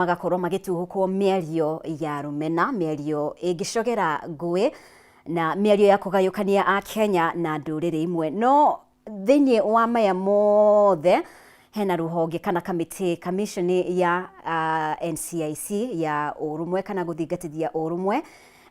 Magakorwo magĩtuhũkwo mĩario ya rũmena, mĩario ĩngĩcogera ngũĩ na mĩario ya kũgayũkania a Kenya na ndũrĩrĩ imwe. No thĩinĩ wa maya mothe hena rũhonge kana kamĩtĩ, commission ya NCIC ya ũrũmwe kana gũthingatithia ũrũmwe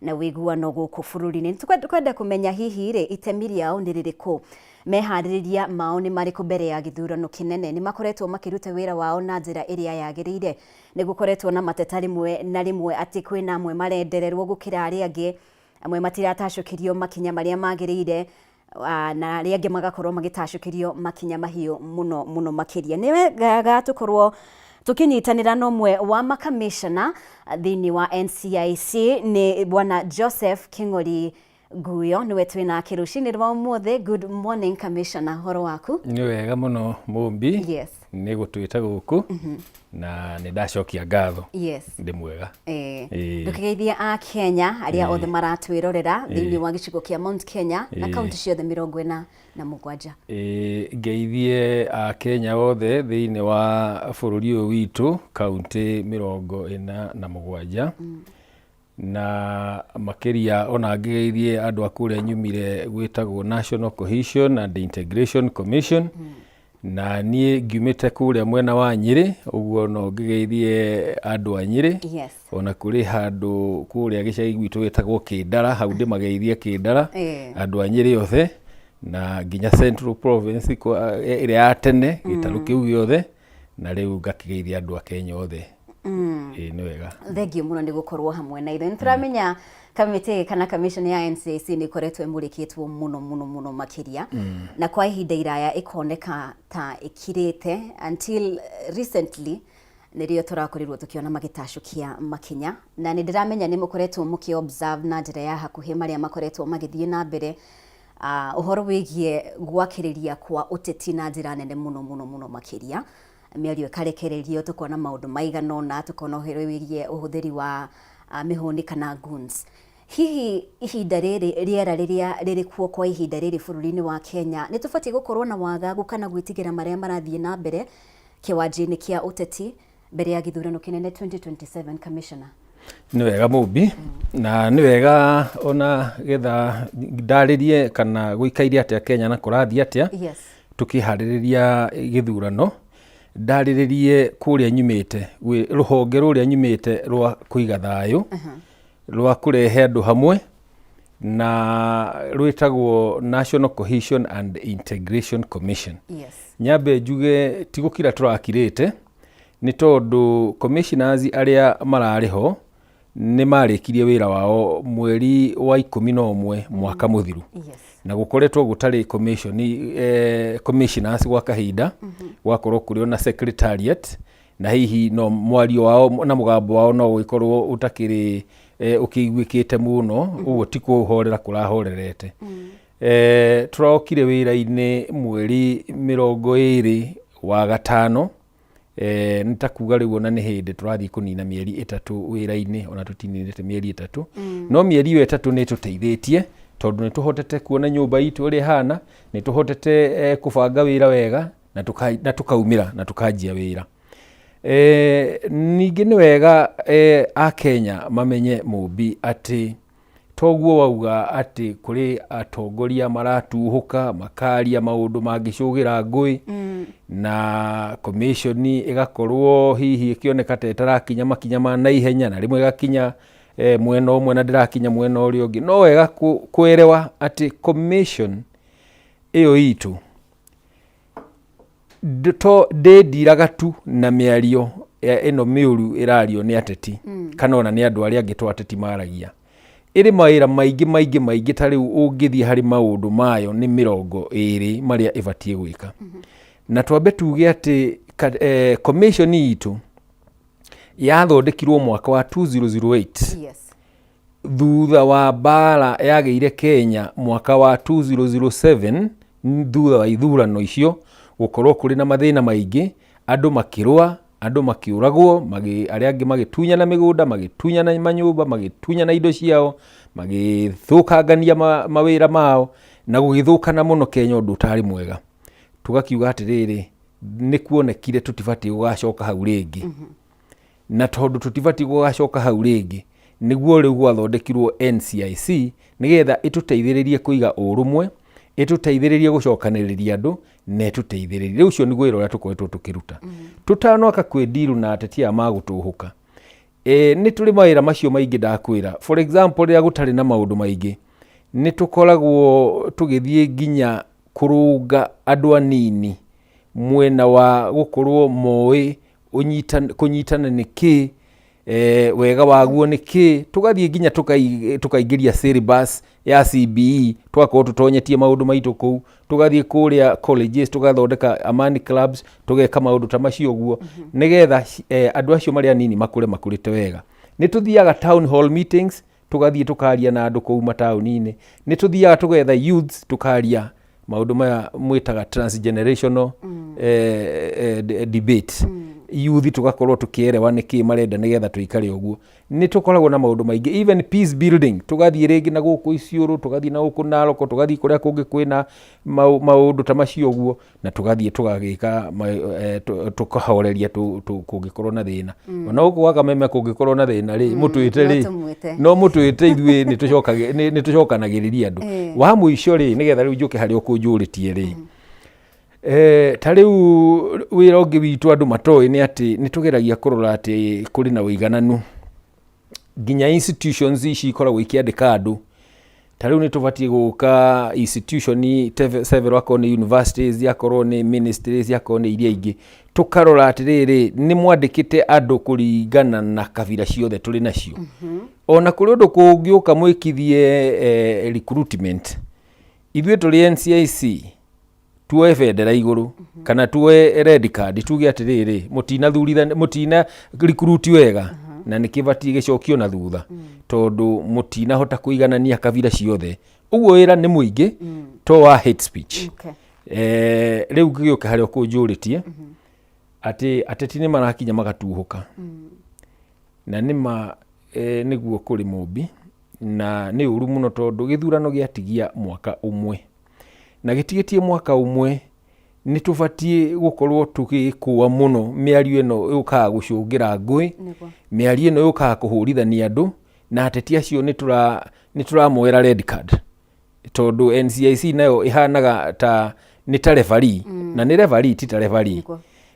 na ũiguano gũkũ bũrũri-inĩ. Nĩ tũkwenda kũmenya hihi rĩ itemi rĩao nĩ rĩrĩkũ, meharĩrĩria mao nĩ marĩkũ mbere ya gĩthurano kĩnene, nĩ makoretwo makĩruta wĩra wao na njĩra ĩrĩa yagĩrĩire, nĩ gũkoretwo na mateta rĩmwe na rĩmwe atĩ kwĩna amwe marendererwo gũkĩra arĩa angĩ, amwe matiratacũkĩrio makinya marĩa magĩrĩire, na arĩa angĩ magakorwo magĩtacũkĩrio makinya mahiũ mũno mũno makĩria. Nĩ wega tũkorwo tũkĩnyitanĩra na ũmwe wa makamĩcana thĩinĩ wa NCIC nĩ Bwana Joseph Kĩng'ori Nguyo, nĩwe twĩ nake rũcinĩ rwa ũmũthĩ. Good morning Commissioner, horo waku? Nĩ wega mũno Mũmbi. Yes. Nĩ gũtwĩta gũkũ na nĩ ndacokia ngatho. Yes. Ndĩ mwega. Ndũkĩgeithie a Kenya arĩa othe maratwĩrorera thĩinĩ wa gĩcigo kĩa Mount Kenya na kaunti ciothe 47. Ngeithie a Kenya othe thĩinĩ wa bũrũri ũyũ witũ, kaunti 47. Na makĩria ona ngĩgeithie andũ a kũrĩa nyumire gwĩtagwo National Cohesion and Integration Commission. Na niĩ ngiumĩte kũrĩa mwena wa Nyĩrĩ, ũguo no ngĩgeithie andũ a Nyĩrĩ. Ona kũrĩ handũ kũrĩa gĩcagi gwitũ gĩtagwo Kĩndara, hau ndĩmageithie Kĩndara, andũ a Nyĩrĩ othe, na nginya Central Province ĩrĩa ya tene, gĩtarũ kĩu gĩothe, na rĩu ngakĩgeithia andũ a Kenya othe. Ĩĩ nĩ wega. Thengiũ mũno nĩ gũkorwo hamwe na ithuĩ. Nĩ tũramenya kamĩtĩ kana commission ya NCIC nĩ ĩkoretwo ĩmũrĩkĩtwo mũno mũno mũno makĩria na kwa ihinda iraya ĩkoneka ta ĩkirĩte until recently nĩrĩo tũrakorirwo tũkĩona magĩtacũkia makinya, na nĩ ndĩramenya nĩ mũkoretwo mũkĩ observe na njĩra ya hakuhĩ marĩa makoretwo magĩthiĩ na mbere, ũhoro wĩgiĩ gwakĩrĩria kwa ũteti na njĩra nene mũno mũno mũno makĩria, mĩario ĩkarekererio, tũkona maũndũ maigana ũna, tũkona ũhoro wĩgiĩ ũhũthĩri wa mĩhũni kana goons. Hihi ihinda rĩrĩ, rĩera rĩrĩa rĩrĩ kuo kwa ihinda rĩrĩ bũrũri-inĩ wa Kenya, nĩ tũbatiĩ gũkorwo na wagagu kana gwĩtigĩra marĩa marathiĩ na mbere kĩwanja-inĩ kĩa ũteti mbere ya gĩthurano kĩnene 2027, Commissioner? Nĩ wega Mũmbi, na nĩ wega ona getha ndarĩrie kana gũikaire atĩa Kenya na kũrathiĩ atĩa. Tũkĩharĩrĩria gĩthurano, ndarĩrĩrie kũrĩa nyumĩte, rũhonge rũrĩa nyumĩte rwa kũiga thayũ, rwa kũrehe andũ hamwe, na rwĩtagwo National Cohesion and Integration Commission. Nyambe njuge ti gũkira tũrakirĩte, nĩ tondũ commissioners arĩa mararĩ ho nĩ marĩkirie wĩra wao mweri wa 11 mwaka mũthiru. Na gũkoretwo gũtarĩ commission, commissioners gwa kahinda, gwakorwo kũrĩ ona secretariat, na hihi no mwario wao na mũgambo wao no ũgĩkorwo ũtakĩrĩ ũkĩiguĩkĩte mũno, ũguo ti kũhorera kũrahorerete. Tũrokire wĩra-inĩ mweri 25 wa gatano, nĩ ta kuga rĩu ona nĩ hĩndĩ tũrathiĩ kũnina mĩeri 3 wĩra-inĩ, ona tũtininĩte mĩeri 3. No mĩeri ĩyo 3 nĩ ĩtũteithĩtie tondũ nĩ tũhotete kuona nyũmba itũ ũrĩa ĩhana, nĩ tũhotete kũbanga wĩra wega, na tũkaumĩra na tũkanjia wĩra. Ningĩ nĩ wega a Kenya mamenye Mũmbi atĩ toguo wauga atĩ kũrĩ atongoria maratuhũka makaria maũndũ mangĩcũgĩra ngũĩ, na commission ĩgakorwo hihi ĩkĩoneka ta ĩtarakinya makinya ma naihenya, na rĩmwe ĩgakinya mwena ũmwe na ndĩrakinya mwena ũrĩa ũngĩ. No wega kwerewa atĩ commission ĩyo itũ to ndĩndiraga tu na mĩario ĩno mĩũru ĩrario nĩ ateti kana ona nĩ andũ arĩa angĩ to ateti maragia. Ĩrĩ mawĩra maingĩ maingĩ maingĩ, ta rĩu ũngĩthiĩ harĩ maũndũ mayo nĩ 20 marĩa ĩbatiĩ gwĩka. Na twambe tuge atĩ commission itũ yathondekirwo mwaka wa 2008. Thutha wa mbara yagĩire Kenya mwaka wa 2007, thutha wa ithurano icio gũkorwo kũrĩ na mathĩna maingĩ, andũ makĩrũa, andũ makĩũragwo, arĩa angĩ magĩtunyana mĩgũnda, magĩtunyana manyũmba, magĩtunyana indo ciao, magĩthũkangania mawĩra mao, na gũgĩthũkana mũno Kenya ũndũ ũtarĩ mwega. Tũgakiuga atĩrĩrĩ, nĩ kuonekire tũtibatiĩ gũgacoka hau rĩngĩ. Na tondũ tũtibatiĩ gũgacoka hau rĩngĩ, nĩguo rĩu gwathondekirwo NCIC nĩgetha ĩtũteithĩrĩrie kũiga ũrũmwe, ĩtũteithĩrĩrie gũcokanĩrĩria andũ, na ĩtũteithĩrĩrie. Rĩu ũcio nĩguo wĩra ũrĩa tũkoretwo tũkĩruta. Tũtanoka kwĩ deal na ateti aya magũtũhũka, nĩ tũrĩ mawĩra macio maingĩ ndakwĩra. For example, rĩrĩa gũtarĩ na maũndũ maingĩ, nĩ tũkoragwo tũgĩthiĩ nginya kũrũnga andũ anini mwena wa gũkorwo moĩ kũnyitana nĩ kĩ, wega waguo nĩ kĩ, tũgathiĩ nginya tũkaingĩria syllabus ya CBE, tũgakorwo tũtonyetie maũndũ maitũ kũu, tũgathiĩ kũrĩa colleges, tũgathondeka amani clubs, tũgeka maũndũ ta macio ũguo, nĩgetha andũ acio marĩ anini makũre makũrĩte wega. Nĩ tũthiaga town hall meetings, tũgathiĩ tũkaria na andũ kũu mataũni-inĩ. Nĩ tũthiaga tũgetha youths, tũkaria maũndũ maya mwĩtaga transgenerational debate. Youth tũgakorwo tũkĩerewa nĩkĩ marenda nĩgetha tũikare ũguo. Nĩ tũkoragwo na maũndũ maingĩ, even peace building, tũgathiĩ rĩngĩ na gũkũ Isiolo, tũgathiĩ na gũkũ Narok, tũgathiĩ kũrĩa kũngĩ kwĩna maũndũ ta macio ũguo, na tũgathiĩ tũgagĩka tũkahoreria kũngĩkorwo na thĩna. Ona gũkũ gwa Kameme kũngĩkorwo na thĩna rĩ, mũtwĩte rĩ, no mũtwĩte ithuĩ nĩ tũcokanagĩrĩria andũ. Wa mũico rĩ, nĩgetha rĩu njũke harĩa ũkũnjũrĩtie rĩ, ta rĩu wĩra ũngĩ witũ andũ matoĩ nĩ atĩ nĩ tũgeragia kũrora atĩ kũrĩ na ũigananu nginya institutions ici ikoragwo ikĩandĩka andũ. Ta rĩu nĩ tũbatiĩ gũka institution several, akorwo nĩ universities, akorwo nĩ ministries, akorwo nĩ iria ingĩ, tũkarora atĩrĩrĩ, nĩ mwandĩkĩte andũ kũringana na kabira ciothe tũrĩ nacio. Ona kũrĩ ũndũ kũngĩũka mwĩkithie recruitment, ithuĩ tũrĩ NCIC tuoe bendera igũrũ kana tuoe red card tuge atĩrĩrĩ, mũtinathurithania, mũtina recruit wega, na nĩ kĩbatiĩ gĩcokio na thutha tondũ mũtinahota kũiganania kabira ciothe. Ũguo wĩra nĩ mũingĩ to wa hate speech. Rĩu ngĩgĩũka harĩa ũkũnjũrĩtie atĩ ateti nĩ marakinya magatuhũka, na nĩma nĩguo kũrĩ Mũmbi, na nĩ ũru mũno tondũ gĩthurano gĩatigia mwaka ũmwe, na gĩtigĩtie mwaka ũmwe nĩ tũbatiĩ gũkorwo tũgĩkũa mũno mĩario ĩno yũkaga gũcũngĩra ngũĩ, mĩario ĩno yũkaga kũhũrithania andũ, na ateti acio nĩ tũramoera red card tondũ NCIC nayo ĩhanaga ta nĩ ta referee, na nĩ referee ti ta referee.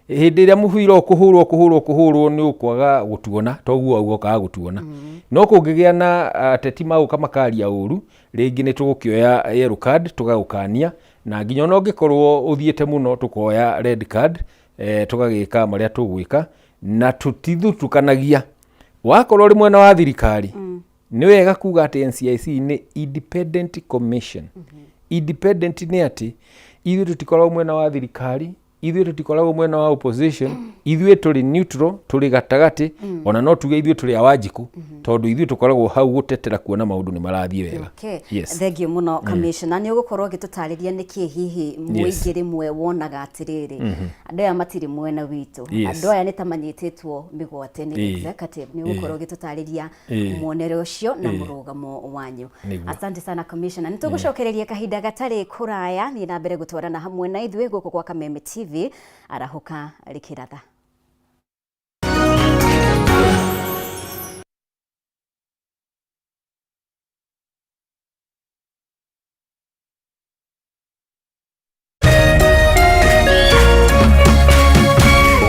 Hĩndĩ ĩrĩa mũbira ũkũhũrwo kũhũrwo kũhũrwo nĩ ũkwaga gũtuona, toguo auga ũkaga gũtuona. No kũngĩgĩa na ateti magũka makaria ũru, rĩngĩ nĩ tũgũkĩoya yellow card tũgagũkania, na nginya ona ũngĩkorwo ũthiĩte mũno tũkoya red card, tũgagĩka marĩa tũgwĩka, na tũtithutukanagia. Wakorwo ũrĩ mwena wa thirikari, nĩ wega kuga atĩ NCIC nĩ independent commission. Independent nĩ atĩ ithuĩ tũtikoragwo mwena wa thirikari, ithuĩ tũtikoragwo mwena wa opposition, ithuĩ tũrĩ neutral, tũrĩ gatagatĩ. Ona no tuge ithuĩ tũrĩ awanjikũ tondũ ithuĩ tũkoragwo hau gũtetera kuona maũndũ nĩ marathiĩ wega. Yes. Thank you mũno commissioner. Nĩ ũgũkorwo ũgĩtũtarĩria nĩkĩ hihi mũingĩ rĩmwe wonaga atĩrĩrĩ, andũ aya matirĩ mwena witũ, andũ aya nĩ ta manyitĩtwo mĩgwate nĩ executive. Nĩ ũgũkorwo ũgĩtũtarĩria muonere ũcio na mũrũgamo wanyu. Asante sana commissioner. Nĩ tũgũcokereria kahinda gatarĩ kũraya. Thiĩ na mbere gũtwarana hamwe na ithuĩ gũkũ gwa Kameme TV. Arahũka rĩkĩratha.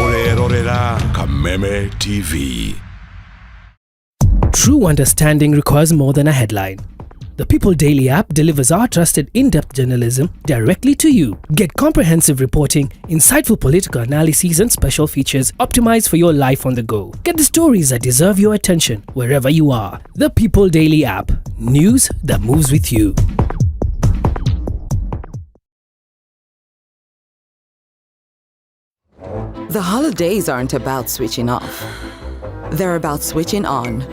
Ũrerorera Kameme TV. True understanding requires more than a headline. The People Daily app delivers our trusted in-depth journalism directly to you. Get comprehensive reporting, insightful political analyses and special features optimized for your life on the go. Get the stories that deserve your attention wherever you are. The People Daily app. News that moves with you. The holidays aren't about switching off. They're about switching on.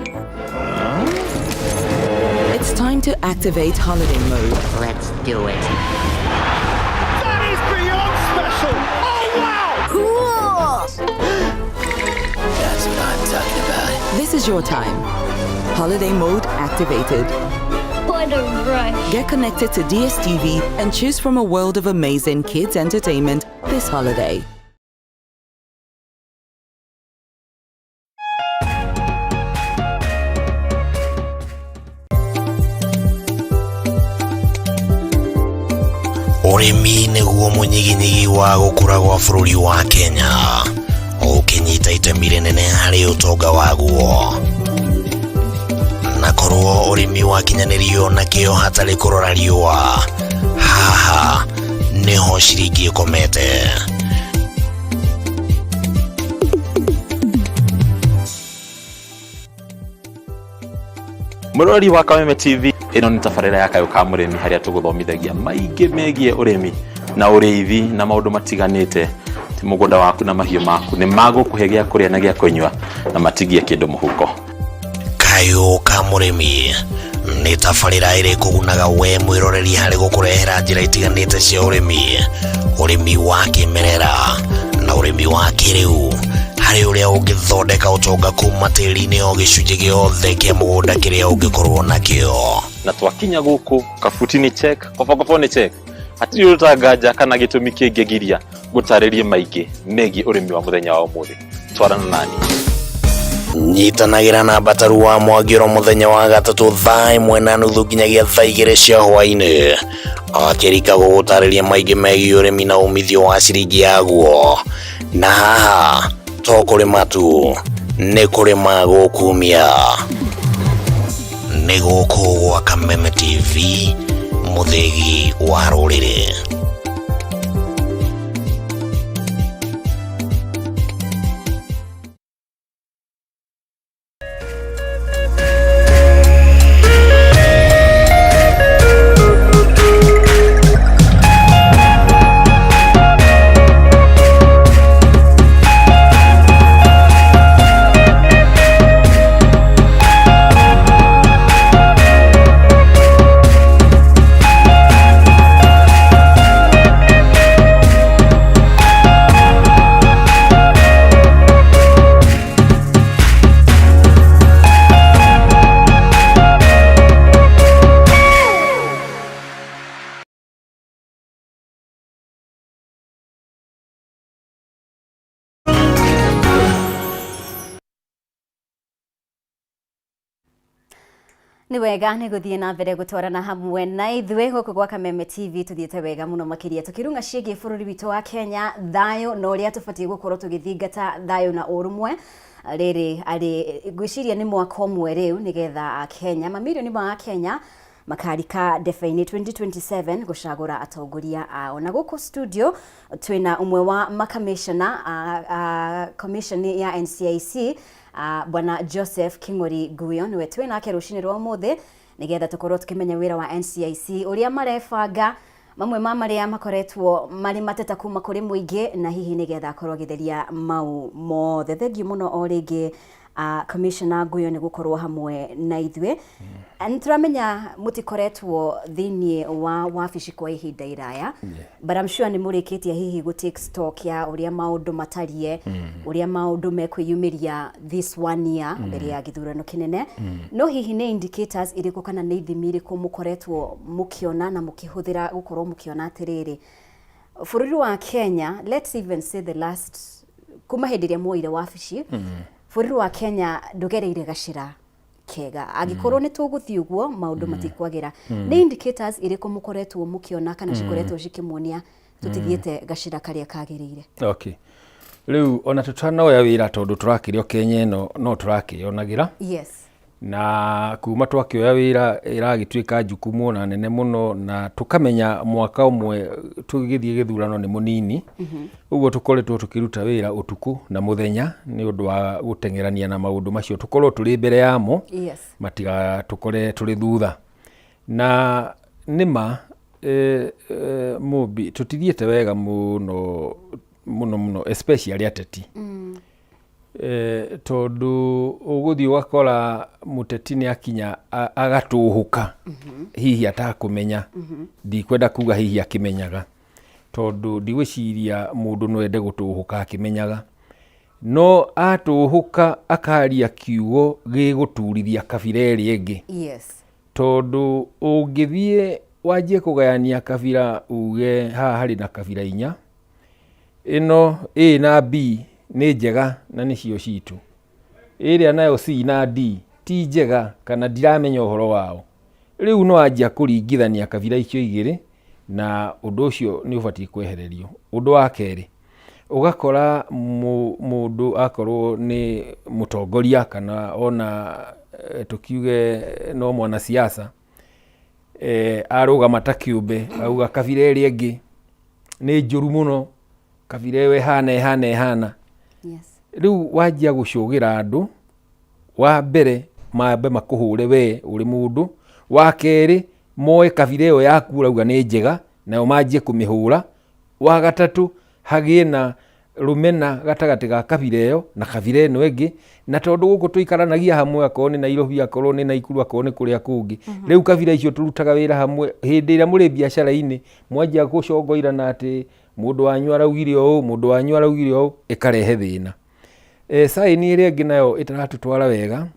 It's time to activate holiday mode. Let's do it. That is beyond special! Oh, wow! Cool! That's what I'm talking about. This is your time. Holiday mode activated. What a rush. Get connected to DSTV and choose from a world of amazing kids entertainment this holiday. Ũrĩmi nĩguo mũnyiginyigi wa gũkũra gwa bũrũri wa Kenya, ũkĩnyita itemi rĩnene harĩ ũtonga waguo. Na korwo ũrĩmi wakinyanĩrio na kĩo hatarĩ kũrora riũa, haha nĩho ciringi ĩkomete. Mũrori wa Kameme TV, ĩno nĩ tabarĩra ya Kayũ ka Mũrĩmi harĩa tũgũthomithagia maingĩ megiĩ ũrĩmi na ũrĩithi na maũndũ matiganĩte. Ti mũgũnda waku na mahiũ maku nĩ magũkũhe gĩa kũrĩa na gĩa kũnyua na matigie kĩndũ mũhuko. Kayũ ka Mũrĩmi nĩ tabarĩra ĩrĩ kũgunaga we mwĩroreri harĩ gũkũrehera njĩra itiganĩte cia ũrĩmi, ũrĩmi wa kĩmerera na ũrĩmi wa kĩrĩu, harĩ ũrĩa ũngĩthondeka ũtonga kuma tĩri-inĩ o gĩcunjĩ gĩothe kĩa mũgũnda kĩrĩa ũngĩkorwo nakĩo. Na twakinya gũkũ kabuti nĩ check, kobokobo nĩ check, hatirĩ ũndũ tanganja kana gĩtũmi kĩngĩgiria gũtarĩrie maingĩ megiĩ ũrĩmi wa mũthenya wa ũmũthĩ. Twarana nani. Nyitanagĩra na Mbataru wa Mwangĩro mũthenya wa gatatũ thaa 1:30 nginyagia thaa 2 cia hwaĩ-inĩ, akĩrika gũgũtarĩria maingĩ megiĩ ũrĩmi na umithio wa ciringi yaguo. Na haha to kũrĩma tu, nĩ kũrĩma gũkumia. Nĩ gũkũ gwa Kameme TV, mũthĩgi wa rũrĩrĩ. Nĩ wega nĩ gũthiĩ na mbere gũtwarana hamwe na ithuĩ gũkũ gwa Kameme TV. Tũthiĩte wega mũno makĩria tũkĩrunga ciĩgiĩ bũrũri witũ wa Kenya, thayũ na ũrĩa tũbatiĩ gũkorwo tũgĩthingata thayũ na ũrũmwe. Rĩrĩ arĩ ngwĩciria nĩ mwaka ũmwe rĩu nĩgetha Kenya, mamirioni ma Kenya makarika ndebe-inĩ 2027 gũcagũra atongoria ao. Na gũkũ studio twĩna ũmwe wa makamishna a commission ya NCIC, Bwana Joseph King'ori Nguyo, nĩwe twĩ nake rũcinĩ rwa ũmũthĩ nĩgetha tũkorwo tũkĩmenya wĩra wa NCIC, ũrĩa marebanga, mamwe ma marĩa makoretwo marĩ mateta kuma kũrĩ mũingĩ, na hihi nĩgetha akorwo agĩtheria mau mothe. Thengiũ mũno o rĩngĩ, Commissioner Nguyo, nĩ gũkorwo hamwe na ithuĩ. Nĩ tũramenya mũtikoretwo thĩinĩ wa wabici kwa ihinda iraya, but I'm sure nĩ mũrĩkĩtie hihi gũ take stock ya ũrĩa maũndũ matariĩ, ũrĩa maũndũ mekwĩyumĩria this one year mbere ya gĩthurano kĩnene. No hihi nĩ indicators irĩkũ kana nĩ ithimi irĩkũ mũkoretwo mũkĩona na mũkĩhũthĩra gũkorwo mũkĩona atĩrĩrĩ, bũrũri wa Kenya, let's even say the last, kuma hĩndĩ ĩrĩa muoire wabici, bũrũri wa Kenya ndũgereire gacĩra kega, angĩkorwo nĩ tũgũthiĩ ũguo maũndũ matikwagĩra? Nĩ indicators irĩkũ mũkoretwo mũkĩona kana cikoretwo cikĩmuonia tũtithiĩte gacĩra karĩa kagĩrĩire? Okay, rĩu ona tũtanoya wĩra, tondũ tũrakĩrĩ o Kenya ĩno, no tũrakĩyonagĩra. Na kuma twakĩoya wĩra ĩragĩtuĩka jukumu ona nene mũno, na tũkamenya mwaka ũmwe tũgĩthiĩ gĩthurano nĩ mũnini. Ũguo tũkoretwo tũkĩruta wĩra ũtukũ na mũthenya nĩ ũndũ wa gũteng'erania na maũndũ macio, tũkorwo tũrĩ mbere yamo, matigatũkore tũrĩ thutha. Na nĩma Mũmbi, tũtithiĩte wega mũno mũno mũno, especially ateti. Tondũ ũgũthiĩ ũgakora mũteti nĩ akinya agatũhũka, hihi atakũmenya. Ndikwenda kuga hihi akĩmenyaga, tondũ ndigwĩciria mũndũ no ende gũtũhũka akĩmenyaga, no atũhũka akaria kiugo gĩgũturithia kabira ĩrĩa ĩngĩ. Tondũ ũngĩthiĩ wanjie kũgayania kabira, uge haha harĩ na kabira inya, ĩno A na B nĩ njega na nĩcio citũ, ĩrĩa nayo C na D ti njega kana ndiramenya ũhoro wao. Rĩu no anjia kũringithania kabira icio igĩrĩ Na ũndũ ũcio nĩ ũbatiĩ kwehererio. Ũndũ wa kerĩ, ũgakora mũndũ akorwo nĩ mũtongoria kana ona tũkiuge no mwanasiasa, arũgama ta kĩũmbe auga kabira ĩrĩa ĩngĩ nĩ njũru mũno, kabira ĩyo ĩhana ĩhana ĩhana. Rĩu wanjia gũcũgĩra andũ, wa mbere mambe makũhũre we ũrĩ mũndũ, wa kerĩ moe kabira ĩyo yaku ũrauga nĩ njega nayo manjie kũmĩhũra, wa gatatũ hagĩe na rũmena gatagatĩ ga kabira ĩyo na kabira ĩno ĩngĩ, na tondũ gũkũ tũikaranagia hamwe, akorwo nĩ Nairobi, akorwo nĩ Naikuru, akorwo nĩ kũrĩa kũngĩ, rĩu kabira icio tũrutaga wĩra hamwe. Hĩndĩ ĩrĩa mũrĩ biacara-inĩ mwanjia gũcongoirana atĩ mũndũ wanyu araugire ũũ, mũndũ wanyu araugire ũũ, ĩkarehe thĩna. Sign ĩrĩa ĩngĩ nayo ĩtaratũtwara wega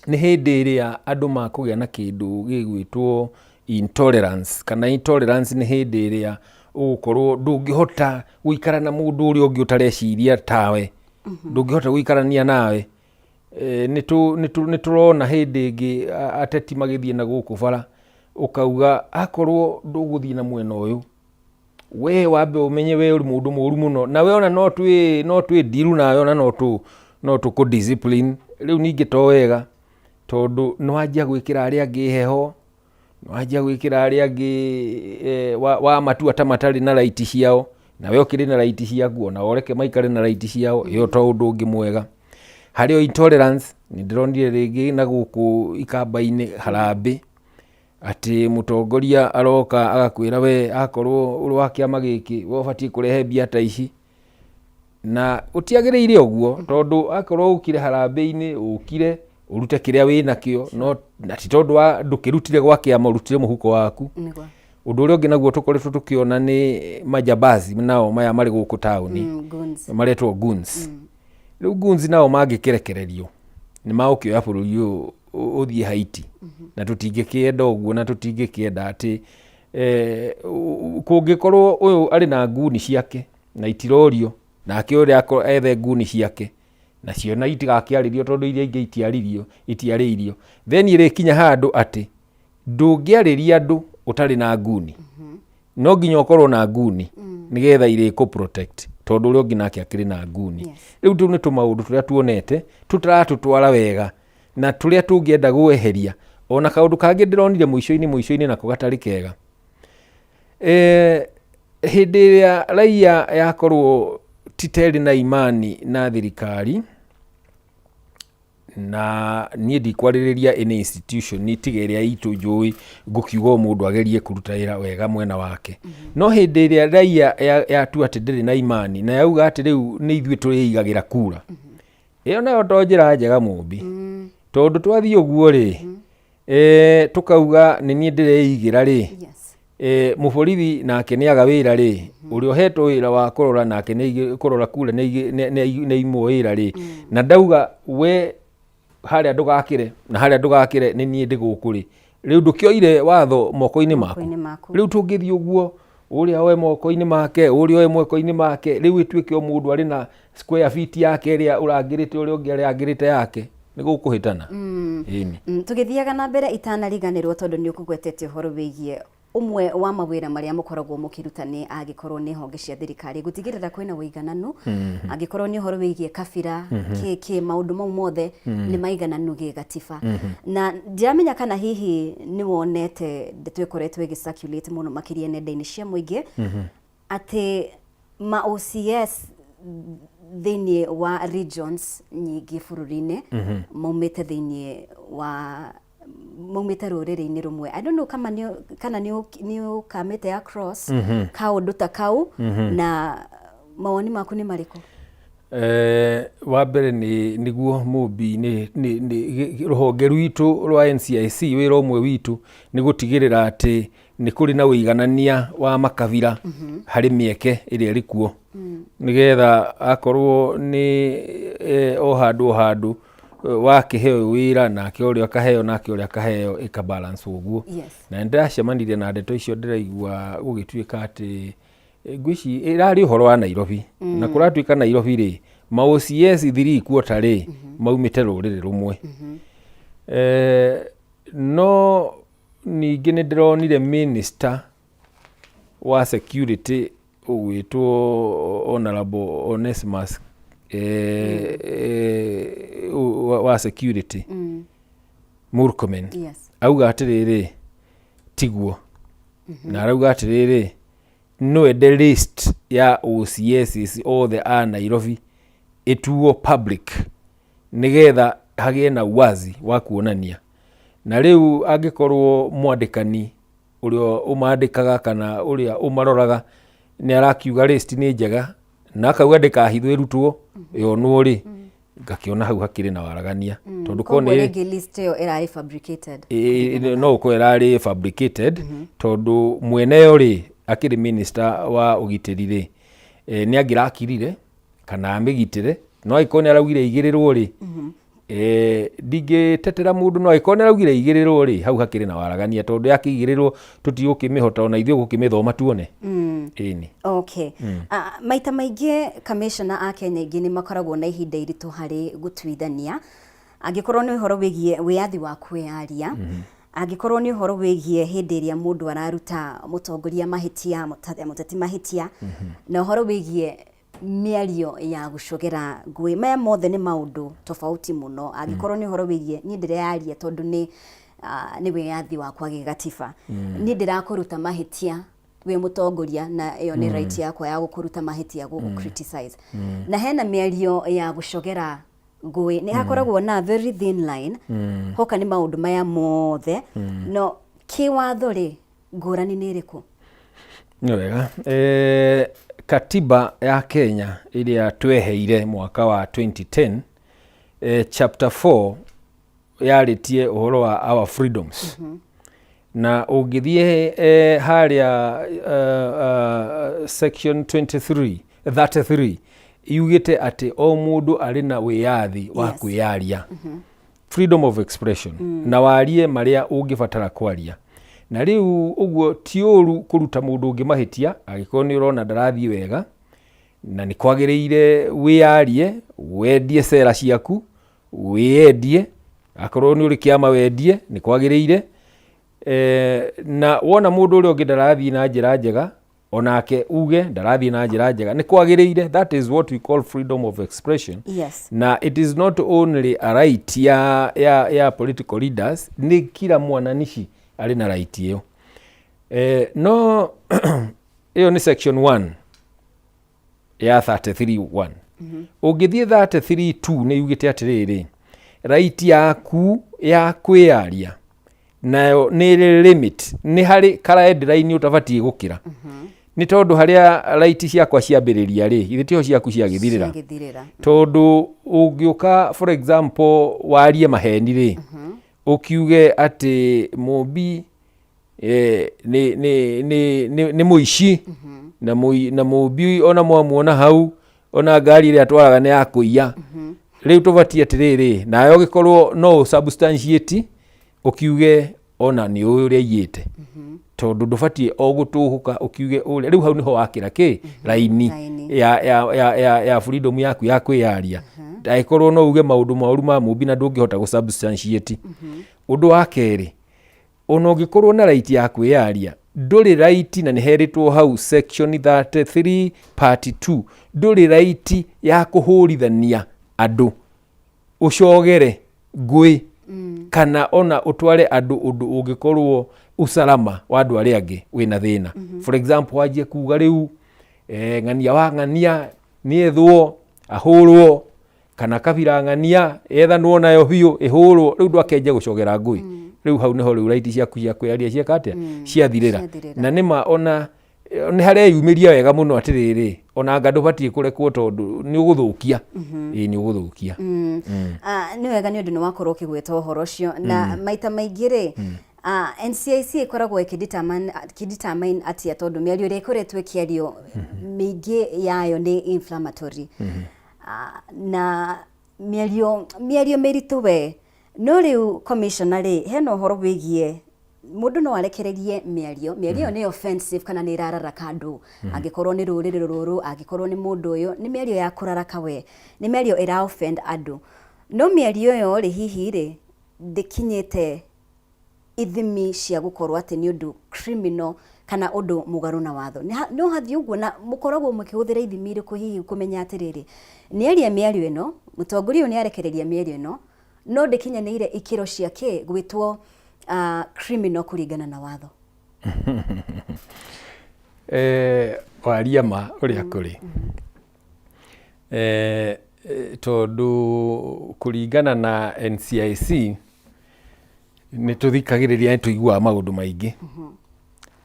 nĩ hĩndĩ ĩrĩa andũ makũgĩa na kĩndũ gĩgwĩtwo intolerance, kana intolerance nĩ hĩndĩ ĩrĩa ũgũkorwo ndũngĩhota gũikara na mũndũ ũrĩa ũngĩ ũtareciria tawe, ndũngĩhota gũikarania nawe. Nĩ tũrona hĩndĩ ĩngĩ ateti magĩthiĩ na gũkũ bara, ũkauga akorwo ndũgũthiĩ na mwena ũyũ, we wambe ũmenye we ũrĩ mũndũ mũru mũno, na we ona no twĩ ndiru nawe, ona no tũkũ discipline. Rĩu ningĩ to wega, tondũ nĩ wanjia gwĩkĩra arĩa angĩ heho, nĩ wanjia gwĩkĩra arĩa angĩ wa matua ta matarĩ na right ciao, na we ũkĩrĩ na right ciaku, ona ũreke maikare na right ciao, ĩyo to ũndũ ũngĩ mwega. Harĩ o intolerance, nĩ ndĩronire rĩngĩ na gũkũ ikamba-inĩ harambĩ, atĩ mũtongoria aroka agakwĩra we akorwo ũrĩ wa kĩama gĩkĩ, we ũbatiĩ kũrehe mbia ta ici, na ũtiagĩrĩire ũguo, tondũ akorwo ũkire harambĩ-inĩ, ũkire ũrute kĩrĩa wĩnakĩo, no na ti tondũ wa ndũkĩrutire gwa kĩama, ũrutire mũhuko waku. Ũndũ ũrĩa ũngĩ naguo tũkoretwo tũkĩona nĩ majambazi nao maya marĩ gũkũ taũni, maretwo goons. Rĩu goons nao mangĩkĩrekererio nĩ magũkĩoya bũrũri ũyũ ũthiĩ Haiti, na tũtingĩkĩenda ũguo, na tũtingĩkĩenda atĩ kũngĩkorwo ũyũ arĩ na nguni ciake na itirorio, nake ũrĩa ethe nguni ciake nacio na itigakĩarĩrio, tondũ iria ingĩ itiarĩirio, then ĩrĩkinya handũ atĩ ndũngĩarĩria andũ ũtarĩ na nguni, no nginya ũkorwo na nguni nĩgetha irĩkũ protect, tondũ ũrĩa ũngĩ nake akĩrĩ na nguni. Rĩu tũu nĩ tũmaũndũ tũrĩa tuonete tũtaratũtwara wega na tũrĩa tũngĩenda gweheria. Ona kaũndũ kangĩ ndĩronire mũico-inĩ nako gatarĩ kega, hĩndĩ ĩrĩa raia yakorwo ti terĩ na imani na thirikari, na niĩ ndikwarĩrĩria any institution tiga ĩrĩa itũ njũĩ ngũkiuga o mũndũ agerie kũruta wĩra wega mwena wake, no hĩndĩ ĩrĩa raia yatua atĩ ndĩrĩ na imani na yauga atĩ rĩu nĩ ithuĩ tũrĩigagĩra kura, ĩyo nayo to njĩra njega mũmbi, tondũ twathiĩ ũguo rĩ, tũkauga nĩ niĩ ndĩreigĩra rĩ, mũborithi nake nĩ aga wĩra rĩ, ũrĩa ũhetwo wĩra wa kũrora nake nĩ kũrora kura nĩ aimwo wĩra rĩ, na ndauga we harĩa ndũgakĩre na harĩa ndũgakĩre nĩ niĩ ndĩ gũkũ rĩ, rĩu ndũkĩoire watho moko-inĩ maku. Rĩu tũngĩthiĩ ũguo, ũrĩa oe moko-inĩ make, ũrĩa oe moko-inĩ make, rĩu ĩtuĩke o mũndũ arĩ na square feet yake ĩrĩa ũrangĩrĩte, ũrĩa ũngĩ arangĩrĩte yake, nĩ gũkũhĩtana. Tũgĩthiaga na mbere itanariganĩrwo, tondũ nĩ ũkũgwetete ũhoro wĩgiĩ ũmwe wa mawĩra marĩa mũkoragwo mũkĩruta nĩ angĩkorwo nĩ honge cia thirikari gũtigĩrĩra kwĩna ũigananu, angĩkorwo nĩ ũhoro wĩgiĩ kabira, kĩ maũndũ mau mothe nĩ maigananu gĩgatiba. Na ndiramenya kana hihi nĩ wonete ndeto ĩkoretwo ĩgĩ circulate mũno makĩria nenda-inĩ cia mũingĩ atĩ ma OCS thĩinĩ wa regions nyingĩ bũrũri-inĩ maumĩte thĩinĩ wa maumĩte rũrĩrĩ-inĩ rũmwe. I don't know kama kana nĩ ũkamĩte across kaũndũ ta kau, na mawoni maku nĩ marĩkũ? Wa mbere nĩ nĩguo mũmbi nĩ rũhonge rwitũ rwa NCIC, wĩra ũmwe witũ nĩ gũtigĩrĩra atĩ nĩ kũrĩ na ũiganania wa makabira harĩ mĩeke ĩrĩa ĩrĩ kuo, nĩgetha akorwo nĩ o handũ o handũ wakĩheo wĩra nake ũrĩa akaheo nake ũrĩa akaheo, ĩka balance ũguo. Na nĩndĩracemanirie na ndeto icio, ndĩraigua gũgĩtuĩka atĩ ngwĩci ĩrarĩ ũhoro wa Nairobi, na kũratuĩka Nairobi rĩ, ma OCS 3 quarter rĩ maumĩte rũrĩrĩ rũmwe. No ningĩ nĩ ndĩronire minister wa security ũgwĩtwo Honorable Onesmus eh, eh, wa, wa security Murkomen auga atĩrĩrĩ tiguo na arauga atĩrĩrĩ no ende list ya OCSs othe a Nairobi ĩtuo public nĩgetha hagĩe na uwazi wa kuonania na rĩu angĩkorwo mwandĩkani ũrĩa ũmandĩkaga kana ũrĩa ũmaroraga nĩ arakiuga list nĩ njega na akauga ndĩkahithwo ĩrutwo yonwo rĩ ngakĩona hau hakĩrĩ na waragania tondũ korwo Koguo nĩ rĩngĩ list ĩyo ĩrarĩ fabricated. No ũkorwo ĩrarĩ fabricated tondũ mweneyo rĩ akĩrĩ minister wa ũgitĩri rĩ nĩ angĩrakirire kana amĩgitĩre no angĩkorwo nĩ araugire igĩrĩrwo rĩ ndingĩtetera mũndũ no angĩkorwo nĩ araugire igĩrĩrwo rĩ hau hakĩrĩ na waragania tondũ yakĩigĩrĩrwo tũtigũkĩmĩhota ona ithuĩ gũkĩmĩthoma tuone ĩni. Okay. Ah, maita maingĩ kamishona a Kenya aingĩ nĩ makoragwo na ihinda iritũ harĩ gũtuithania angĩkorwo nĩ ũhoro wĩgiĩ wĩyathi wa kwĩyaria angĩkorwo nĩ ũhoro wĩgiĩ hĩndĩ ĩrĩa mũndũ araruta mũtongoria mahĩtia mũteti mahĩtia na ũhoro wĩgiĩ mĩario ya gũcogera ngũĩ maya mothe nĩ maũndũ tofauti mũno angĩkorwo nĩ ũhoro wĩgiĩ niĩ ndĩreyaria tondũ nĩ ah, nĩ wĩyathi wakwa gĩgatiba niĩ ndĩrakũruta mahĩtia wĩ mũtongoria na ĩyo nĩ right yakwa ya gũkũruta mahĩtia gũgũ criticize na hena mĩario ya gũcogera ngũĩ nĩ hakoragwo na very thin line hoka nĩ maũndũ maya mothe no kĩwatho rĩ ngũrani nĩ ĩrĩkũ? Nĩ wega. Katiba ya Kenya ĩrĩa tweheire mwaka wa 2010 chapter 4 yarĩtie ũhoro wa our freedoms na ũngĩthiĩ harĩa section 23 33 yugĩte atĩ o mũndũ arĩ na wĩyathi wa kwĩyaria freedom of expression na warie marĩa ũngĩbatara kwaria na rĩu ũguo ti ũru kũruta mũndũ ũngĩ mahĩtia angĩkorwo nĩ ũrona ndarathiĩ wega na nĩ kwagĩrĩire wĩyarie wendie cera ciaku wĩyendie akorwo nĩ ũrĩ kĩama wendie nĩ kwagĩrĩire na wona mũndũ ũrĩa ũngĩ ndarathiĩ na njĩra njega onake uge ndarathiĩ na njĩra njega nĩ kwagĩrĩire. That is what we call freedom of expression. Na it is not only a right ya political leaders, nĩ kila mwananishi arĩ na right ĩyo no ĩyo nĩ section 1 ya 33.1. Ũngĩthiĩ 33.2 nĩ yugĩte atĩrĩrĩ right yaku ya kwĩyaria nayo nĩ ĩrĩ limit nĩ harĩ karaenderaini ũtabatiĩ gũkĩra nĩ tondũ harĩa right ciakwa ciambĩrĩria rĩ githĩ tiho ciaku ciagĩthirĩra Ciagĩthirĩra. Tondũ ũngĩũka for example warie maheni rĩ ũkiuge atĩ Mũmbi nĩ mũici na na Mũmbi ona mwamuona hau ona ngari ĩrĩa atwaraga nĩ ya kũiya rĩu tũbatiĩ atĩrĩrĩ nawe ũgĩkorwo no ũ substantiate ũkiuge ona nĩ ũĩ ũrĩa aiyĩte tondũ ndũbatiĩ o gũtũhũka ũkiuge ũrĩa rĩu hau nĩho wakĩra kĩ raini Raini. ya freedom yaku ya kwĩyaria angĩkorwo no uge maũndũ moru ma Mũmbi na ndũngĩhota gũ substantiate. Ũndũ wa kerĩ ona ũngĩkorwo na right ya kwĩyaria ndũrĩ right na nĩ herĩtwo hau section 33 part 2 ndũrĩ right ya kũhũrithania andũ ũcogere ngũĩ kana ona ũtware andũ ũndũ ũngĩkorwo usalama wa andũ arĩa angĩ wĩna thĩna. For example wanjie kuga rĩu ng'ania wa ng'ania nĩethwo ahũrwo kana kabira ng'ania yethanwo nayo biũ ĩhũrwo rĩu ndwakenjia gũcogera ngũĩ rĩu hau nĩho rĩu right ciaku cia kwĩyaria cieka atĩa ciathirĩra. Ciathirĩra. Na nĩma ona nĩ hareyumĩria wega mũno atĩrĩrĩ ona anga ndũbatiĩ kũrekwo tondũ nĩ ũgũthũkia ĩĩ nĩ ũgũthũkia. Ah, nĩ wega nĩ ũndũ nĩ wakorwo ũkĩgweta ũhoro ũcio na maita maingĩ rĩ ah, NCIC ĩkoragwo ĩkĩdetermine atĩa tondũ mĩario ĩrĩa ĩkoretwo ĩkĩario mĩingĩ yayo nĩ inflammatory. Ah, na mĩario mĩritũ we no rĩu commissioner rĩ hena ũhoro wĩgiĩ mũndũ no arekererie mĩario ĩyo nĩ offensive kana nĩ ĩrararaka andũ angĩkorwo nĩ rũrĩrĩ rũrũ angĩkorwo nĩ mũndũ ũyũ nĩ mĩario ya kũraraka we nĩ mĩario ĩra offend andũ no mĩario ĩyo rĩ hihi rĩ ndĩkinyĩte ithimi cia gũkorwo atĩ nĩ ũndũ criminal. kana ũndũ mũgarũ na watho. No hathiĩ ũguo na mũkoragwo mũkĩhũthĩra ithimi irĩkũ hihi kũmenya atĩrĩrĩ, nĩaria mĩario ĩno, mũtongoria ũyũ nĩarekereria mĩario ĩno, no ndĩkinyanĩire ikĩro cia kĩ gwĩtwo criminal kũringana na watho? Waria ma ũrĩa kũrĩ. Tondũ kũringana na NCIC nĩ tũthikagĩrĩria nĩ tũiguaga maũndũ maingĩ.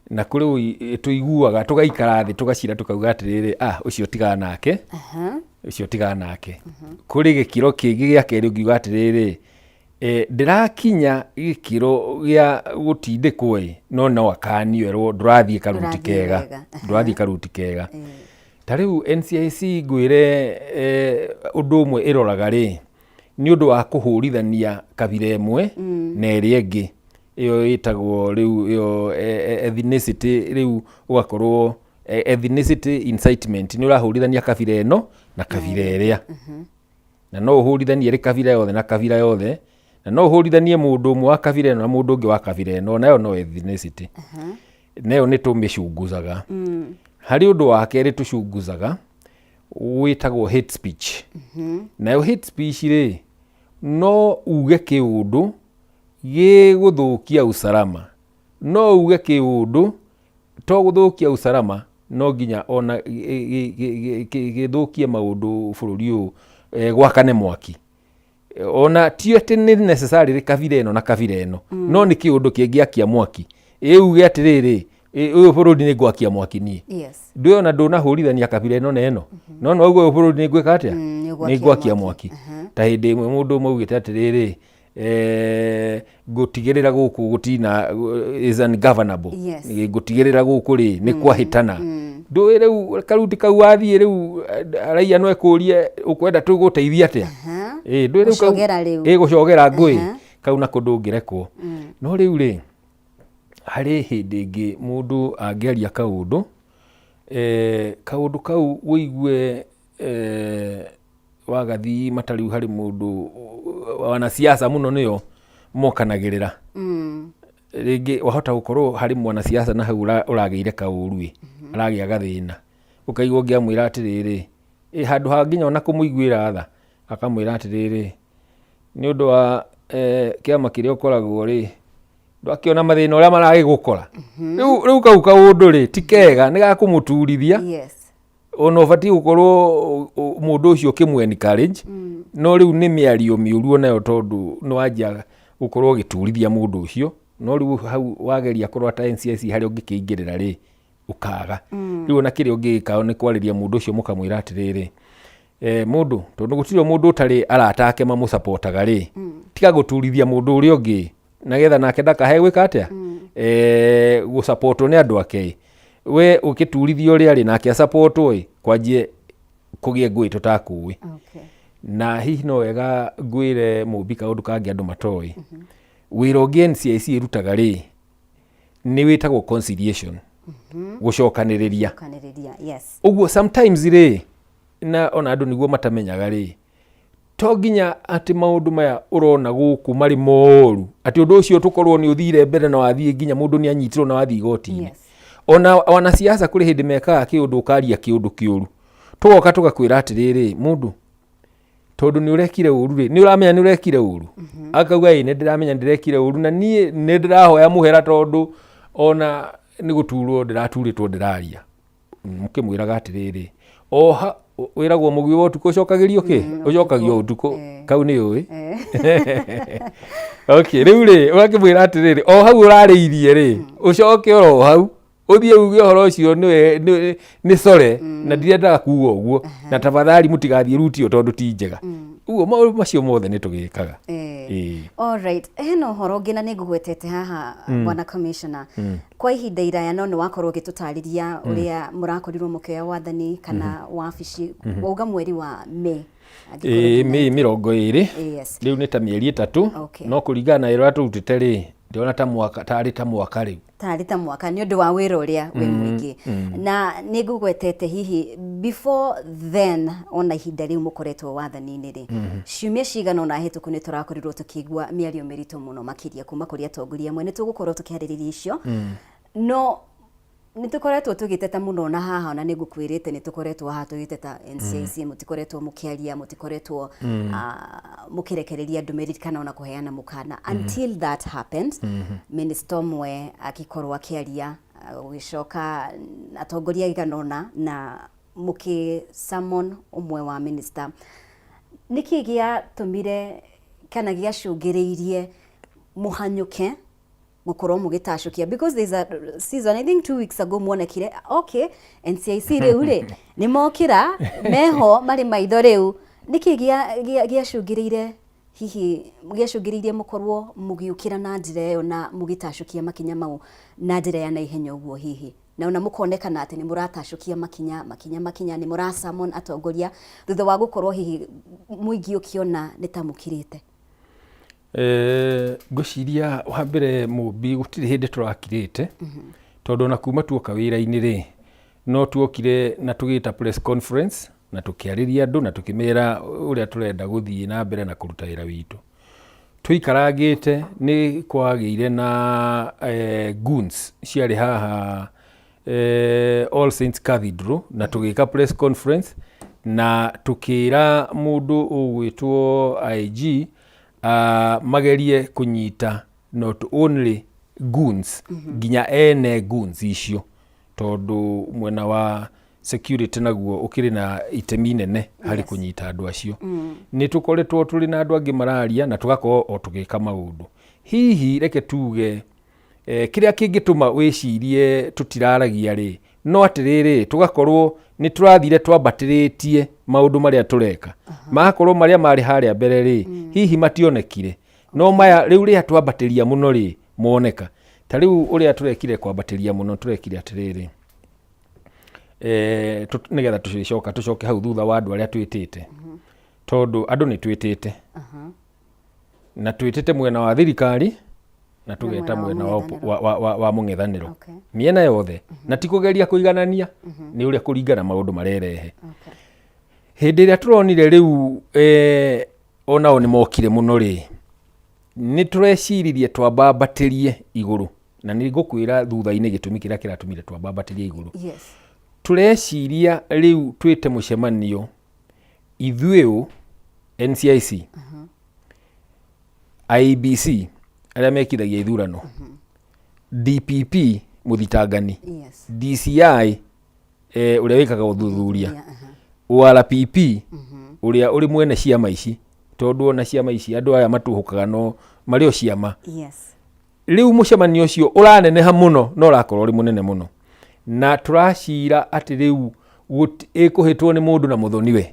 Na kũrĩ tũiguaga tũgaikara thĩ tũgacira tũkauga atĩrĩrĩ, ah, ũcio tigana nake, ũcio tigana nake. Kũrĩ gĩkĩro kĩngĩ gĩa kerĩ ũngiuga atĩrĩrĩ, ndĩrakinya gĩkĩro gĩa gũtindĩkwo ĩ, no no akanio erwo ndũrathiĩ karuti Ndũrathiĩ kega, wega. ndũrathiĩ karuti kega. Ta rĩu NCIC ngwĩre ũndũ ũmwe ĩroraga rĩ, nĩ ũndũ wa kũhũrithania kabira ĩmwe na ĩrĩa ĩngĩ, ĩyo ĩtagwo rĩu ĩyo ethnicity, rĩu ũgakorwo ethnicity incitement, nĩ ũrahũrithania kabira ĩno na kabira ĩrĩa. Na no ũhũrithanie ĩrĩ kabira yothe na kabira yothe, na no ũhũrithanie mũndũ ũmwe wa kabira ĩno na mũndũ ũngĩ wa kabira ĩno, nayo no ethnicity. Nayo nĩ tũmĩcunguzaga. Harĩ ũndũ wa kerĩ tũcunguzaga wĩtagwo hate speech. Nayo hate speech rĩ, no uge kĩũndũ gĩgũthũkia usalama, no uge kĩũndũ to gũthũkia usalama, no nginya ona gĩthũkie maũndũ bũrũri ũyũ, gwakane mwaki. Ona ti atĩ nĩ necessarily kabira ĩno na kabira ĩno, no nĩ kĩũndũ kĩngĩakia mwaki. Ĩ uge atĩrĩrĩ, ũyũ bũrũri nĩ ngwakia mwaki niĩ. Ndũĩ ona ndũnahũrithania kabira ĩno na ĩno, no no uge ũyũ bũrũri nĩ ngwĩka atĩa? Nĩ Nĩ ngwakia mwaki. Ta hĩndĩ ĩmwe mũndũ ũmwe augĩte atĩrĩrĩ, ngũtigĩrĩra gũkũ gũtina is ungovernable. Ngũtigĩrĩra gũkũ rĩ nĩ kwahĩtana. Ndũĩ rĩu karuti kau wathiĩ rĩu raia no ekũrie ũkwenda tũgũteithia atĩa? Ndũĩ rĩu kau Gũcogera rĩu. Gũcogera ngũĩ kau nako ndũngĩrekwo. No rĩu rĩ, harĩ hĩndĩ ĩngĩ mũndũ angĩaria kaũndũ, kaũndũ kau ũigue wagathiĩ mata rĩu harĩ mũndũ wanasiasa mũno nĩo mokanagĩrĩra. Rĩngĩ wahota gũkorwo harĩ mwanasiasa na hau ũragĩire kaũru ĩ, aragĩa gathĩna. Ũkaigua ũngĩ amwĩra atĩrĩrĩ, ĩ handũ ha nginya ona kũmũiguĩra tha, akamwĩra atĩrĩrĩ, nĩ ũndũ wa kĩama kĩrĩa ũkoragwo rĩ, ndwakĩona mathĩna ũrĩa maragĩgũkora. Rĩu kau kaũndũ rĩ, ti kega, nĩ gakũmũturithia. Ona ũbatiĩ gũkorwo mũndũ ũcio ũkĩmũ encourage, no rĩu nĩ mĩario mĩũru onayo, tondũ nĩ wanjia gũkorwo ũgĩturithia mũndũ ũcio. No rĩu hau wageria kũrora ta NCIC harĩa ũngĩkĩingĩrĩra rĩ, ũkaga. Rĩu ona kĩrĩa ũngĩka nĩ kwarĩria mũndũ ũcio mũkamwĩra atĩrĩrĩ, mũndũ, tondũ gũtirĩ mũndũ ũtarĩ arata ake mamũcapotaga rĩ, tiga gũturithia mũndũ ũrĩa ũngĩ, nagetha nake ndakahe gwĩka atĩa? Gũcapotwo nĩ andũ ake. We ũkĩturithia ũrĩa rĩ, nake acapotwo ĩ, kwanjie kũgĩe ngũĩ tũtakũĩ. Na hihi no wega ngwĩre Mũmbi kaũndũ kangĩ andũ matoĩ. Wĩra ũngĩ NCIC ĩrutaga rĩ, nĩ wĩtagwo conciliation, gũcokanĩrĩria. Gũcokanĩrĩria, yes. Ũguo sometimes rĩ, na ona andũ nĩguo matamenyaga rĩ, to nginya atĩ maũndũ maya ũrona gũkũ marĩ moru, atĩ ũndũ ũcio tũkorwo nĩ ũthire mbere na wathiĩ nginya mũndũ nĩ anyitirwo na wathiĩ igoti-inĩ. Ona wanasiasa kũrĩ hĩndĩ mekaga kĩũndũ ũkaria kĩũndũ kĩũru, tũgoka tũgakwĩra atĩrĩrĩ, mũndũ tondũ nĩ ũrekire ũru rĩ, nĩ ũramenya nĩ ũrekire ũru? Akauga ĩ, nĩ ndĩramenya nĩ ndĩrekire ũru na niĩ nĩ ndĩrahoya mũhera tondũ ona nĩ gũturwo ndĩraturĩtwo ndĩraria. Mũkĩmwĩraga atĩrĩrĩ, oha wĩragwo mũguĩ wa ũtukũ ũcokagĩrio kĩ? Ũcokagio ũtukũ. Kau nĩ ũĩ? Okay, rĩu rĩ, ũgakĩmwĩra atĩrĩrĩ, o hau ũrarĩirie rĩ, ũcoke oro hau ũthiĩ uge ũhoro ũcio nĩ core na ndirendaga kuga ũguo, na tafadhali mũtigathiĩ ruti ĩyo tondũ ti njega. Ũguo maũndũ macio mothe nĩ tũgĩkaga. Alright, hena ũhoro ũngĩ na nĩ ngũgwetete haha bwana commissioner. Kwa ihinda iraya no nĩ wakorwo ũgĩtũtarĩria ũrĩa mũrakorirwo mũkĩoya wathani kana wabici, wauga mweri wa May. Ĩĩ, May 20. Rĩu nĩ ta mĩeri 3. No kũringana na wĩra ũrĩa tũrutĩte rĩ, ndĩrona ta mwaka, tarĩ ta mwaka rĩu. Tarĩ ta mwaka nĩ ũndũ wa wĩra ũrĩa wĩ mũingĩ. Na nĩ ngũgwetete hihi before then, ona ihinda rĩu mũkoretwo wathani-inĩ rĩ, ciumia cigana ũna hĩtũku nĩ tũrakorirwo tũkĩigua mĩario mĩritũ mũno makĩria kuma kũrĩ atongoria amwe, nĩ tũgũkorwo tũkĩarĩrĩria icio. No Nĩ tũkoretwo tũgĩteta mũno na haha ona nĩ ngũkwĩrĩte nĩ tũkoretwo haha tũgĩteta NCIC mũtikoretwo mũkĩaria, mũtikoretwo mũkĩrekereria ndũmĩrĩri kana ona kũheana mũkana until that happened. Minister ũmwe akĩkorwo akĩaria, gũgĩcoka atongoria aigana ũna na mũkĩ summon ũmwe wa minister. Nĩkĩ gĩatũmire kana gĩacũngĩrĩirie mũhanyũke gũkorwo mũgĩtacũkia? Because there's a season, I think 2 weeks ago, muonekire, okay, NCIC rĩu rĩ nĩ mokĩra meho marĩ maitho. Rĩu nĩkĩ gĩacũngĩrĩire, hihi gĩacũngĩrĩirie mũkorwo mũgĩũkĩra na njĩra ĩyo na mũgĩtacũkia makinya mau na njĩra ya naihenya ũguo, hihi na ona mũkonekana atĩ nĩ mũratacũkia makinya makinya makinya, nĩ mũra-summon atongoria thutha wa gũkorwo hihi mũingĩ ũkĩona nĩ ta mũkirĩte? Ngwĩciria wa mbere, Mũmbi, gũtirĩ hĩndĩ tũrakirĩte, tondũ ona kuma tuoka wĩra-inĩ rĩ, no tuokire na tũgĩta press conference na tũkĩarĩria andũ na tũkĩmera ũrĩa tũrenda gũthiĩ na mbere na kũruta wĩra witũ. Tũikarangĩte nĩ kwagĩire na goons ciarĩ haha All Saints Cathedral na tũgĩka press conference na tũkĩra mũndũ ũgwĩtwo IG magerie kũnyita not only goons, nginya ene goons icio, tondũ mwena wa security naguo ũkĩrĩ na itemi nene harĩ kũnyita andũ acio. Nĩ tũkoretwo tũrĩ na andũ angĩ mararia na tũgakorwo o tũgĩka maũndũ. Hihi reke tuge kĩrĩa kĩngĩtũma wĩcirie tũtiraragia rĩ, no atĩrĩrĩ, tũgakorwo nĩ tũrathire twambatĩrĩtie maũndũ marĩa tũreka, magakorwo marĩa marĩ harĩa mbere rĩ, hihi mationekire, no maya rĩu rĩrĩa twambatĩria mũno rĩ, moneka. Ta rĩu ũrĩa tũrekire kwambatĩria mũno, tũrekire atĩrĩrĩ, nĩgetha tũcoka tũcoke hau thutha wa andũ arĩa twĩtĩte, tondũ andũ nĩ twĩtĩte na twĩtĩte mwena wa thirikari na tũgeta mwena mwena wa wa, mũng'ethanĩro. wa mũng'ethanĩro, mĩena yothe, na ti kũgeria kũiganania, nĩ ũrĩa kũringana maũndũ marerehe. Hĩndĩ ĩrĩa tũronire rĩu onao nĩ mokire mũno rĩ, nĩ tũreciririe twambambatĩrie igũrũ, na nĩ ngũkwĩra thutha-inĩ gĩtũmi kĩrĩa kĩratũmire twambambatĩrie igũrũ. Tũreciria rĩu twĩte mũcemanio ithuĩ ũ NCIC, IEBC arĩa mekithagia ithurano, DPP mũthitangani, DCI ũrĩa wĩkaga ũthuthuria, ORPP ũrĩa ũrĩ mwene ciama ici, tondũ ona ciama ici andũ aya matuhũkaga no marĩ o ciama. Rĩu mũcemanio ũcio ũraneneha mũno na ũrakorwo ũrĩ mũnene mũno, na tũracira atĩ rĩu ĩkũhĩtwo nĩ mũndũ na mũthoniwe.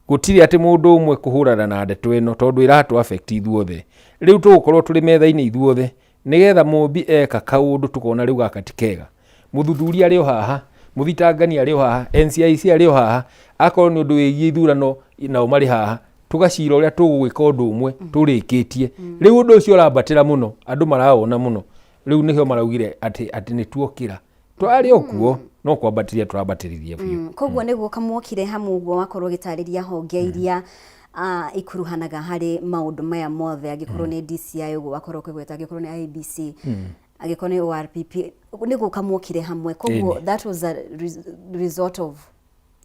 Gũtirĩ atĩ mũndũ ũmwe kũhũrana na ndeto ĩno, tondũ ĩratũ affect ithuothe. Rĩu tũgũkorwo tũrĩ metha-inĩ ithuothe, nĩgetha mũmbi eka kaũndũ tũkona rĩu gaka ti kega, mũthuthuria arĩ o haha, mũthitangani arĩ o haha, NCIC arĩ o haha, akorwo nĩ ũndũ wĩgiĩ ithurano nao marĩ haha, tũgacira ũrĩa tũgũgĩka ũndũ ũmwe tũrĩkĩtie. Rĩu ũndũ ũcio ũrambatĩra mũno, andũ marawona mũno, rĩu nĩho maraugire atĩ nĩ tuokĩra. Twarĩ o kuo, no kwambatĩria tũrambatĩrithia biũ. Koguo nĩguo kamwokire hamwe ũguo wakorwo ũgĩtarĩria honge iria ikuruhanaga harĩ maũndũ maya mothe, angĩkorwo nĩ DCI ũguo wakorwo ũkĩgweta, angĩkorwo nĩ IEBC, angĩkorwo nĩ ORPP, nĩguo kamwokire hamwe. Koguo that was a result of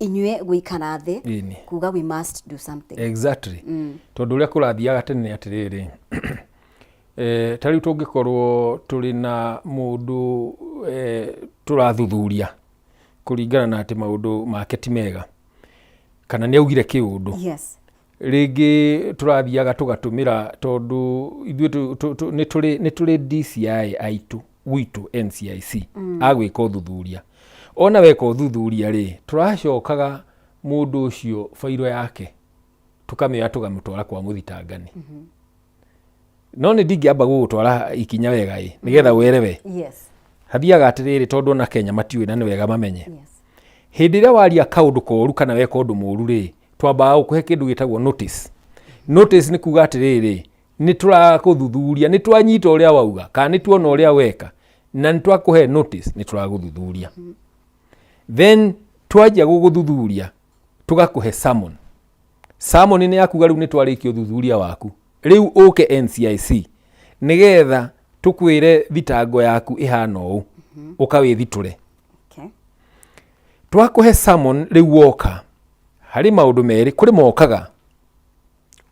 inyuĩ gũikara thĩ kuga we must do something. Exactly, tondũ ũrĩa kũrathiaga tene nĩ atĩrĩrĩ, ta rĩu tũngĩkorwo tũrĩ na mũndũ tũrathuthuria kũringana na atĩ maũndũ make ti mega kana nĩ augire kĩũndũ, rĩngĩ tũrathiaga tũgatũmĩra, tondũ ithuĩ nĩ tũrĩ DCI aitũ gwitũ NCIC agwĩka ũthuthuria. Ona weka ũthuthuria rĩ, tũracokaga mũndũ ũcio bairo yake tũkamĩoya tũkamũtwara kwa mũthitangani. No nĩ ndingĩamba gũgũtwara ikinya wega ĩ nĩgetha werewe. Hathiaga atĩrĩrĩ, tondũ ona Kenya matiũĩ na nĩ wega mamenye, hĩndĩ ĩrĩa waria kaũndũ koru kana weka ũndũ mũru rĩ, twambaga gũkũhe kĩndũ gĩtagwo notice. Notice nĩ kuga atĩrĩrĩ, nĩ tũrakũthuthuria, nĩ twanyita ũrĩa wauga kana nĩ tuona ũrĩa weka na nĩ twakũhe notice, nĩ tũragũthuthuria. Then twanjia gũgũthuthuria tũgakũhe summon. Summon nĩ yakuga rĩu nĩ twarĩkia ũthuthuria waku, rĩu ũke NCIC nĩgetha tũkwĩre thitango yaku ĩhana ũũ, ũkawĩthitũre. Twakũhe summon rĩu woka, harĩ maũndũ merĩ, kũrĩ mokaga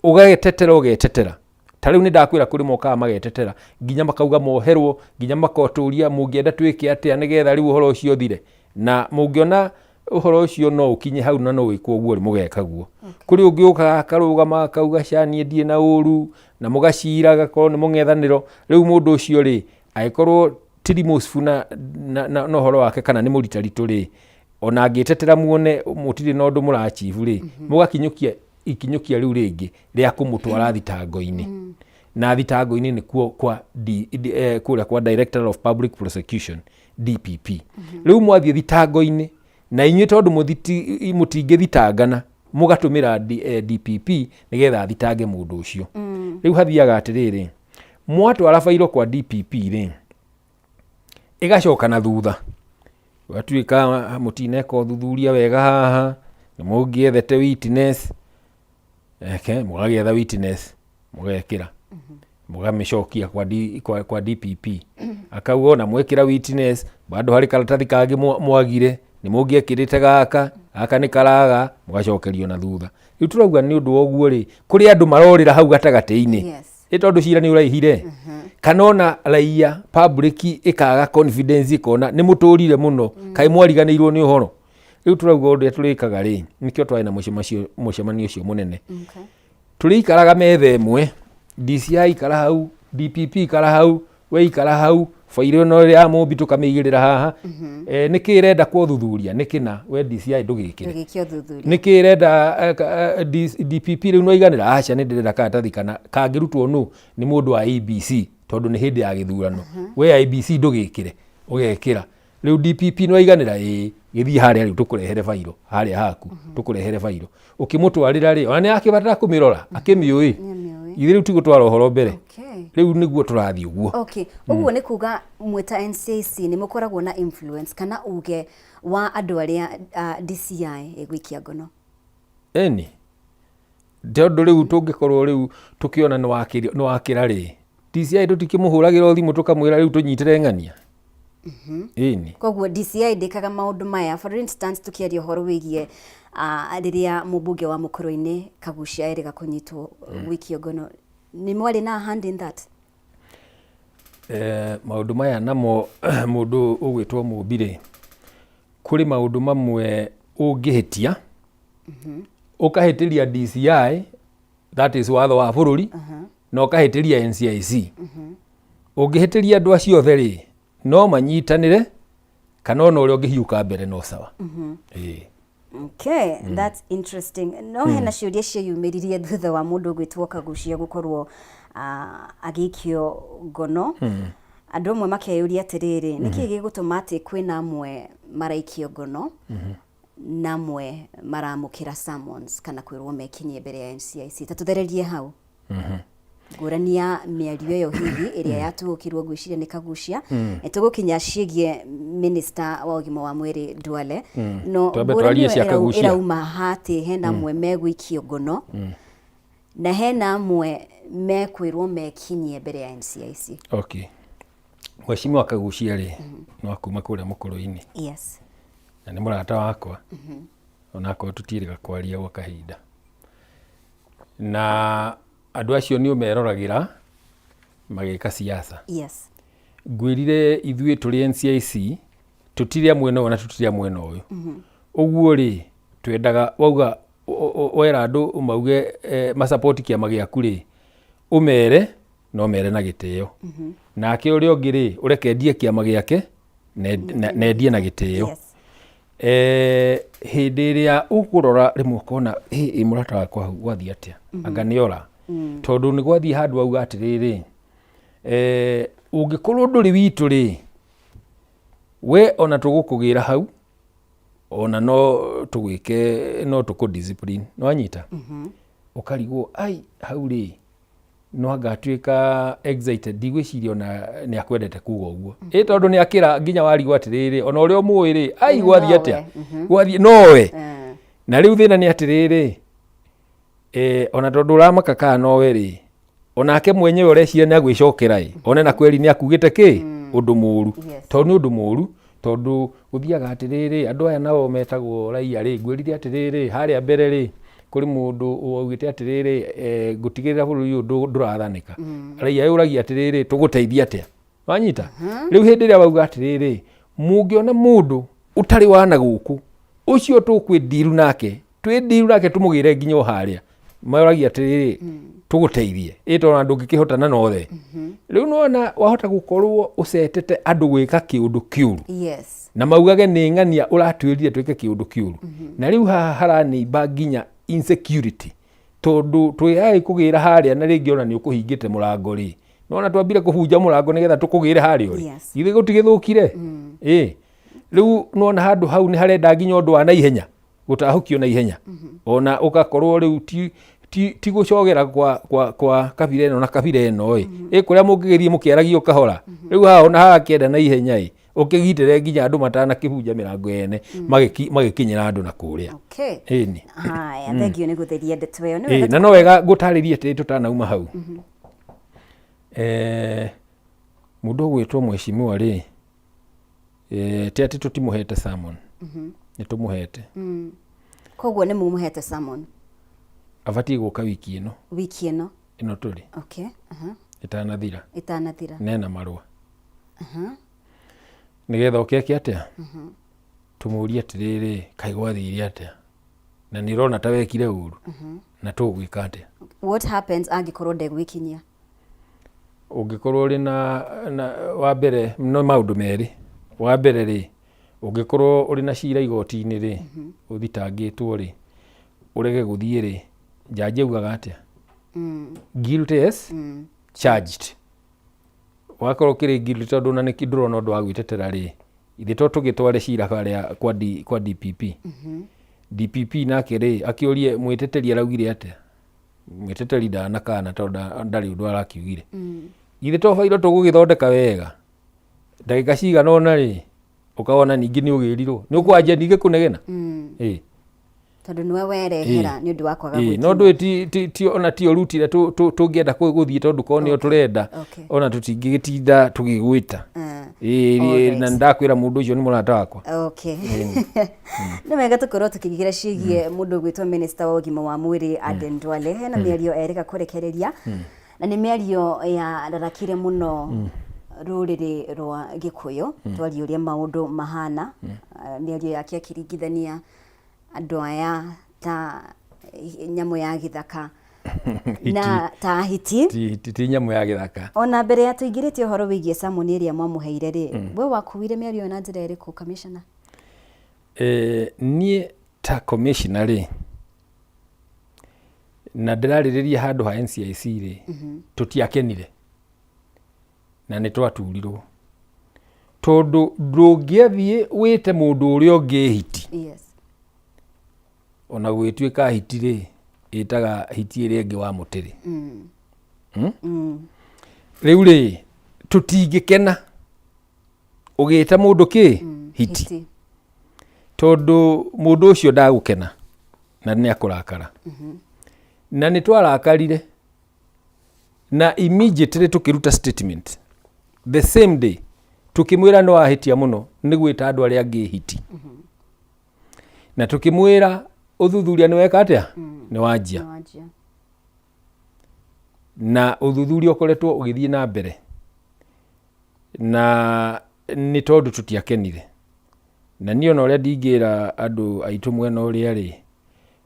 ũgetetera ũgetetera. Ta rĩu nĩ ndakwĩra kũrĩ mokaga magetetera nginya makauga moherwo, nginya makotũria mũngĩenda twĩke atĩa nĩgetha rĩu ũhoro ũcio ũthire. Na mũngĩona ũhoro ũcio no ũkinye hau na no wĩkwo ũguo rĩ, mũgeka guo. Kũrĩ ũngĩ ũkaga akarũgama akauga ca niĩ ndirĩ na ũru, na mũgacira agakorwo nĩ mũng'ethanĩro. Rĩu mũndũ ũcio rĩ, angĩkorwo ti remorseful na, na, na, na ũhoro wake kana nĩ mũritaritũ rĩ, ona angĩtetera muone mũtirĩ na ũndũ mũrachieve rĩ, mũgakinyũkia ikinyũkia rĩu rĩngĩ rĩa kũmũtwara thitango-inĩ. Na thitango-inĩ nĩkuo kwa D, D, kũrĩa kwa Director of Public Prosecution DPP. Rĩu mwathiĩ thitango-inĩ na inyuĩ tondũ mũtingĩthitangana mũgatũmĩra DPP nĩgetha athitange mũndũ ũcio. Rĩu hathiaga atĩrĩrĩ, mwatwara bairo kwa DPP rĩ, ĩgacoka na thutha, ũgatuĩka mũtineka ũthuthuria wega haha, nĩ mũngĩethete witness, eke mũgagĩetha witness mũgekĩra, mũgamĩcokia kwa, D, kwa, kwa DPP akauga ona mwekĩra witness bado harĩ karatathi kangĩ mwagire, nĩ mũngĩekĩrĩte gaka, gaka nĩ karaga, mũgacokerio na thutha. Rĩu tũrauga nĩ ũndũ wa ũguo rĩ, kũrĩ andũ marorĩra hau gatagatĩ-inĩ. Ĩ tondũ cira nĩ ũraihire, kana ona raia public ĩkaga confidence, ĩkona nĩ mũtũrire mũno, kaĩ mwariganĩirwo nĩ ũhoro. Rĩu tũrauga ũrĩa tũrĩkaga rĩ, nĩkĩo twarĩ na mũcemanio ũcio mũnene. Tũrĩikaraga metha ĩmwe, DCI ikara hau, DPP ikara hau, we ikara hau, bairo ĩno ya Mũmbi tũkamĩigĩrĩra haha. Nĩkĩ ĩrenda kũthuthuria? Nĩ kĩna, we DCI ndũgĩkĩre. Ndũgĩke ũthuthuria. Nĩkĩ ĩrenda DPP rĩu nĩwaiganĩra? Aca, nĩ ndĩrenda karatathi kana kangĩrutwo nũ? Nĩ mũndũ wa IEBC, tondũ nĩ hĩndĩ ya gĩthurano. We IEBC ndũgĩkĩre, ũgekĩra. Rĩu DPP nĩwaiganĩra? Ĩĩ, gĩthiĩ harĩa rĩu tũkũrehere bairo, harĩa haku, tũkũrehere bairo. Ũkĩmũtwarĩra rĩ, ona nĩ akĩbatara kũmĩrora, akĩmĩũĩ. Ithuĩ rĩu ti gũtwara ũhoro mbere. Rĩu nĩguo tũrathiĩ ũguo. Ũguo nĩ kuga mwĩ ta NCIC nĩ mũkoragwo na influence kana uge wa andũ arĩa DCI ĩgũikia ngono. Ĩni. Tondũ rĩu tũngĩkorwo rĩu tũkĩona nĩ wakĩra rĩ, DCI tũtikĩmũhũragĩra thimũ tũkamwĩra rĩu tũnyitĩre ng'ania. Ĩni. Koguo DCI ndĩkaga maũndũ maya. For instance, tũkĩaria ũhoro wĩgiĩ rĩrĩa mũmbunge wa Mũkũrũ-inĩ Kagucia erĩga kũnyitwo gũikio ngono, nĩ mwarĩ na hand in that? Maũndũ maya namo mũndũ ũgwĩtwo Mũmbi rĩ, kũrĩ maũndũ mamwe ũngĩhĩtia, ũkahĩtĩria DCI, that is watho wa bũrũri, na ũkahĩtĩria NCIC. Ũngĩhĩtĩria andũ acio othe rĩ, no manyitanĩre kana ona ũrĩa ũngĩhiũka mbere no sawa. Ĩĩ. Okay, that's interesting. No hena ciũria cieyumĩririe thutha wa mũndũ ũgwĩtwo Kagucia gũkorwo agĩikio ngono. Andũ amwe makeyũria atĩrĩrĩ, nĩkĩ gĩgũtũma atĩ kwĩna amwe maraikio ngono na amwe maramũkĩra summons kana kwĩrwo mekinyie mbere ya NCIC? Ta tũthererie hau. Ngũrani ya mĩario ĩyo hihi ĩrĩa yatuũkirwo ngwĩciria nĩ Kagucia, nĩ tũgũkinya ciĩgiĩ minister wa ũgima wa mwĩrĩ Duale, no Twambe ngũrani twarie ĩyo cia Kagucia. ĩrauma ha atĩ hena amwe megũikio ngono na hena amwe mekwĩrwo mekinyie mbere ya NCIC? Okay. Mheshimiwa Kagucia rĩ, no akuma kũrĩa Mũkũrũ-inĩ. Na nĩ mũrata wakwa. Onakorwo tũtiĩrĩga kwaria gwa kahinda. Na andũ acio nĩ ũmeroragĩra magĩka siasa. Ngwĩrire ithuĩ tũrĩ NCIC tũtirĩ a mwena ũyũ na tũtirĩ a mwena ũyũ. Ũguo rĩ, twendaga wauga wera andũ mauge masupport kĩama gĩaku rĩ, ũmere no mere na gĩtĩo. Nake ũrĩa ũngĩ rĩ, ũreke endie kĩama gĩake na endie na gĩtĩo. Hĩndĩ ĩrĩa ũkũrora rĩmwe ũkona ĩ mũrata wakwa hau gwathiĩ atĩa, anga nĩ ora. Tondũ nĩ gwathiĩ handũ auga atĩrĩrĩ, ũngĩkorwo ndũrĩ witũ rĩ, we ona tũgũkũgĩra hau, ona no tũgwĩke, no tũkũ discipline, nĩ wanyita? Ũkarigwo, ai, hau rĩ, no anga atuĩka excited, ndigwĩciria ona nĩ akwendete kuga ũguo. Ĩ tondũ nĩ akĩra nginya warigwo atĩrĩrĩ, ona ũrĩa ũmũĩ rĩ, ai, gwathiĩ atĩa? Gwathiĩ, nowe. Na rĩu thĩna nĩ atĩrĩrĩ, ona tondũ ũramaka kana nowe rĩ, onake mwenyewe ũreciria nĩ agwĩcokera ĩ, one na kweri nĩ akugĩte kĩ? Ũndũ mũru. Tondũ nĩ ũndũ mũru, Tondũ gũthiaga atĩrĩrĩ, andũ aya nao metagwo raia rĩ, ngwĩrire atĩrĩrĩ, harĩa mbere rĩ, kũrĩ mũndũ waugĩte atĩrĩrĩ, eh, ngũtigĩrĩra bũrũri ũyũ ndũrathanĩka. Raia yũragia atĩrĩrĩ, tũgũteithia atĩa? Wanyita? Rĩu hĩndĩ ĩrĩa wauga atĩrĩrĩ, mũngĩona mũndũ ũtarĩ wa na gũkũ, ũcio tũkwĩ ndiru nake, twĩ ndiru nake tũmũgĩre nginya o harĩa. Moragia atĩrĩrĩ, tũgũteithie. Ĩ tondũ ndũngĩkĩhotana na othe. Rĩu nĩwona wahota gũkorwo ũcetete andũ gwĩka kĩũndũ kĩũru. Yes. Na maugage nĩ ng'ania ũratwĩrire twĩke kĩũndũ kĩũru. Na rĩu haha haranĩimba nginya insecurity. Tondũ twĩyai kũgĩra harĩa na rĩngĩ ona nĩ ũkũhingĩte mũrango rĩ. Nĩwona twambire kũbunja mũrango nĩgetha tũkũgĩre harĩa ũrĩ. Yes. Githĩ gũtigĩthũkire? Ĩ. Rĩu nĩwona handũ hau nĩ harenda nginya ũndũ wa naihenya. Gũtahũkio na ihenya. Ona ũgakorwo rĩu ti gũcogera kwa kabira ĩno na kabira ĩno ĩ. Ĩ kũrĩa mũngĩgĩthiĩ mũkĩaragia o kahora. Rĩu haha ona harakĩenda na ihenya ĩ. Ũkĩgitĩre nginya andũ matanakĩbunja mĩrango yene magĩkinyĩra andũ na kũrĩa. Okay. Ĩni. Haya, thengiũ nĩ gũtheria ndeto ĩyo. Nĩ Ĩ, wega na no wega ngũtarĩrie atĩrĩ tũtanauma hau. Mũndũ ũgwĩtwo mheshimiwa rĩ, ti atĩ tũtimũhete summon. Nĩ tũmũhete. Koguo nĩ mumũhete summon? Abatiĩ gũka wiki ĩno. Wiki ĩno? Ĩno tũrĩ. Okay. Ĩtanathira. Ĩtanathira. Nena marũa. Nĩgetha oke eke atĩa? Tũmũrie atĩrĩrĩ, kaĩ gwathire atĩa? Na nĩ ũrona ta wekire ũru? Na tũgwĩka atĩa? What happens angĩkorwo ndegwĩkinyia? Ũngĩkorwo ũrĩ na wa mbere no maũndũ merĩ. Wa mbere rĩ, ũngĩkorwo ũrĩ na cira igoti-inĩ rĩ, ũthitangĩtwo rĩ, ũrege gũthiĩ rĩ, jaji augaga atĩa? Guilty as charged. Wakorwo ũkĩrĩ guilty tondũ ona nĩkĩ ndũrona ũndũ wa gwĩtetera rĩ, ithe to tũgĩtware cira harĩa kwa DPP. DPP nake rĩ, akĩũrie mwĩteteri araugire atĩa? Mwĩteteri ndanakana tondũ ndarĩ ũndũ arakiugire. Ithe to bairo tũgũgĩthondeka wega. Ndagĩka cigana ũna rĩ, ũkona ningĩ nĩ ũgĩrirwo. Nĩ ũkwanjia ningĩ kũnegena. Ĩ. Tondũ nĩwe werehera nĩ ũndũ wa kwaga Ĩ, no gwĩkinyia. ndũĩ ti ona ti ũru tira tũngĩenda gũthiĩ tondũ korwo nĩyo tũrenda, ona tũtingĩgĩtinda tũgĩgwĩta. Ĩ, na ndakwĩra mũndũ ũcio nĩ mũrata wakwa. Okay. Nĩ wega tũkorwo tũkĩingĩra ciĩgiĩ mũndũ ũgwĩtwo minister wa ũgima wa mwĩrĩ Aden Duale. Hena mĩario erĩga kũrekereria na nĩ mĩario ya rarakire mũno rũrĩrĩ rwa Gĩkũyũ, twaria ũrĩa maũndũ mahana, mĩario yake akĩringithania andũ aya ta nyamũ ya gĩthaka na ta hiti. Ti nyamũ ya gĩthaka. Ona mbere ya tũingĩrĩte ũhoro wĩgiĩ summon ĩrĩa mwamũheire rĩ, we wakuire mĩario ĩyo na njĩra ĩrĩkũ, commissioner? Niĩ ta commissioner rĩ, na ndĩrarĩrĩria handũ ha NCIC rĩ, tũtiakenire na nĩ twaturirwo tondũ ndũngĩathiĩ wĩte mũndũ ũrĩa ũngĩ hiti. Ona gũgĩtuĩka hiti rĩ, ĩtaga hiti ĩrĩa ĩngĩ wa mũtĩrĩ. Rĩu rĩ, tũtingĩkena ũgĩta mũndũ kĩ? Hiti. Hiti. Tondũ mũndũ ũcio ndagũkena na nĩ akũrakara. Na nĩ twarakarire na immediately tũkĩruta statement the same day, tũkĩmwĩra nĩ wahĩtia mũno nĩ gwĩta andũ arĩa angĩ hiti. Na tũkĩmwĩra ũthuthuria nĩ weka atĩa? Nĩ wanjia. Nĩ wanjia. Na ũthuthuria ũkoretwo ũgĩthiĩ na mbere na nĩ tondũ tũtiakenire. Na niĩ ona ũrĩa ndingĩra andũ aitũ mwena ũrĩa rĩ,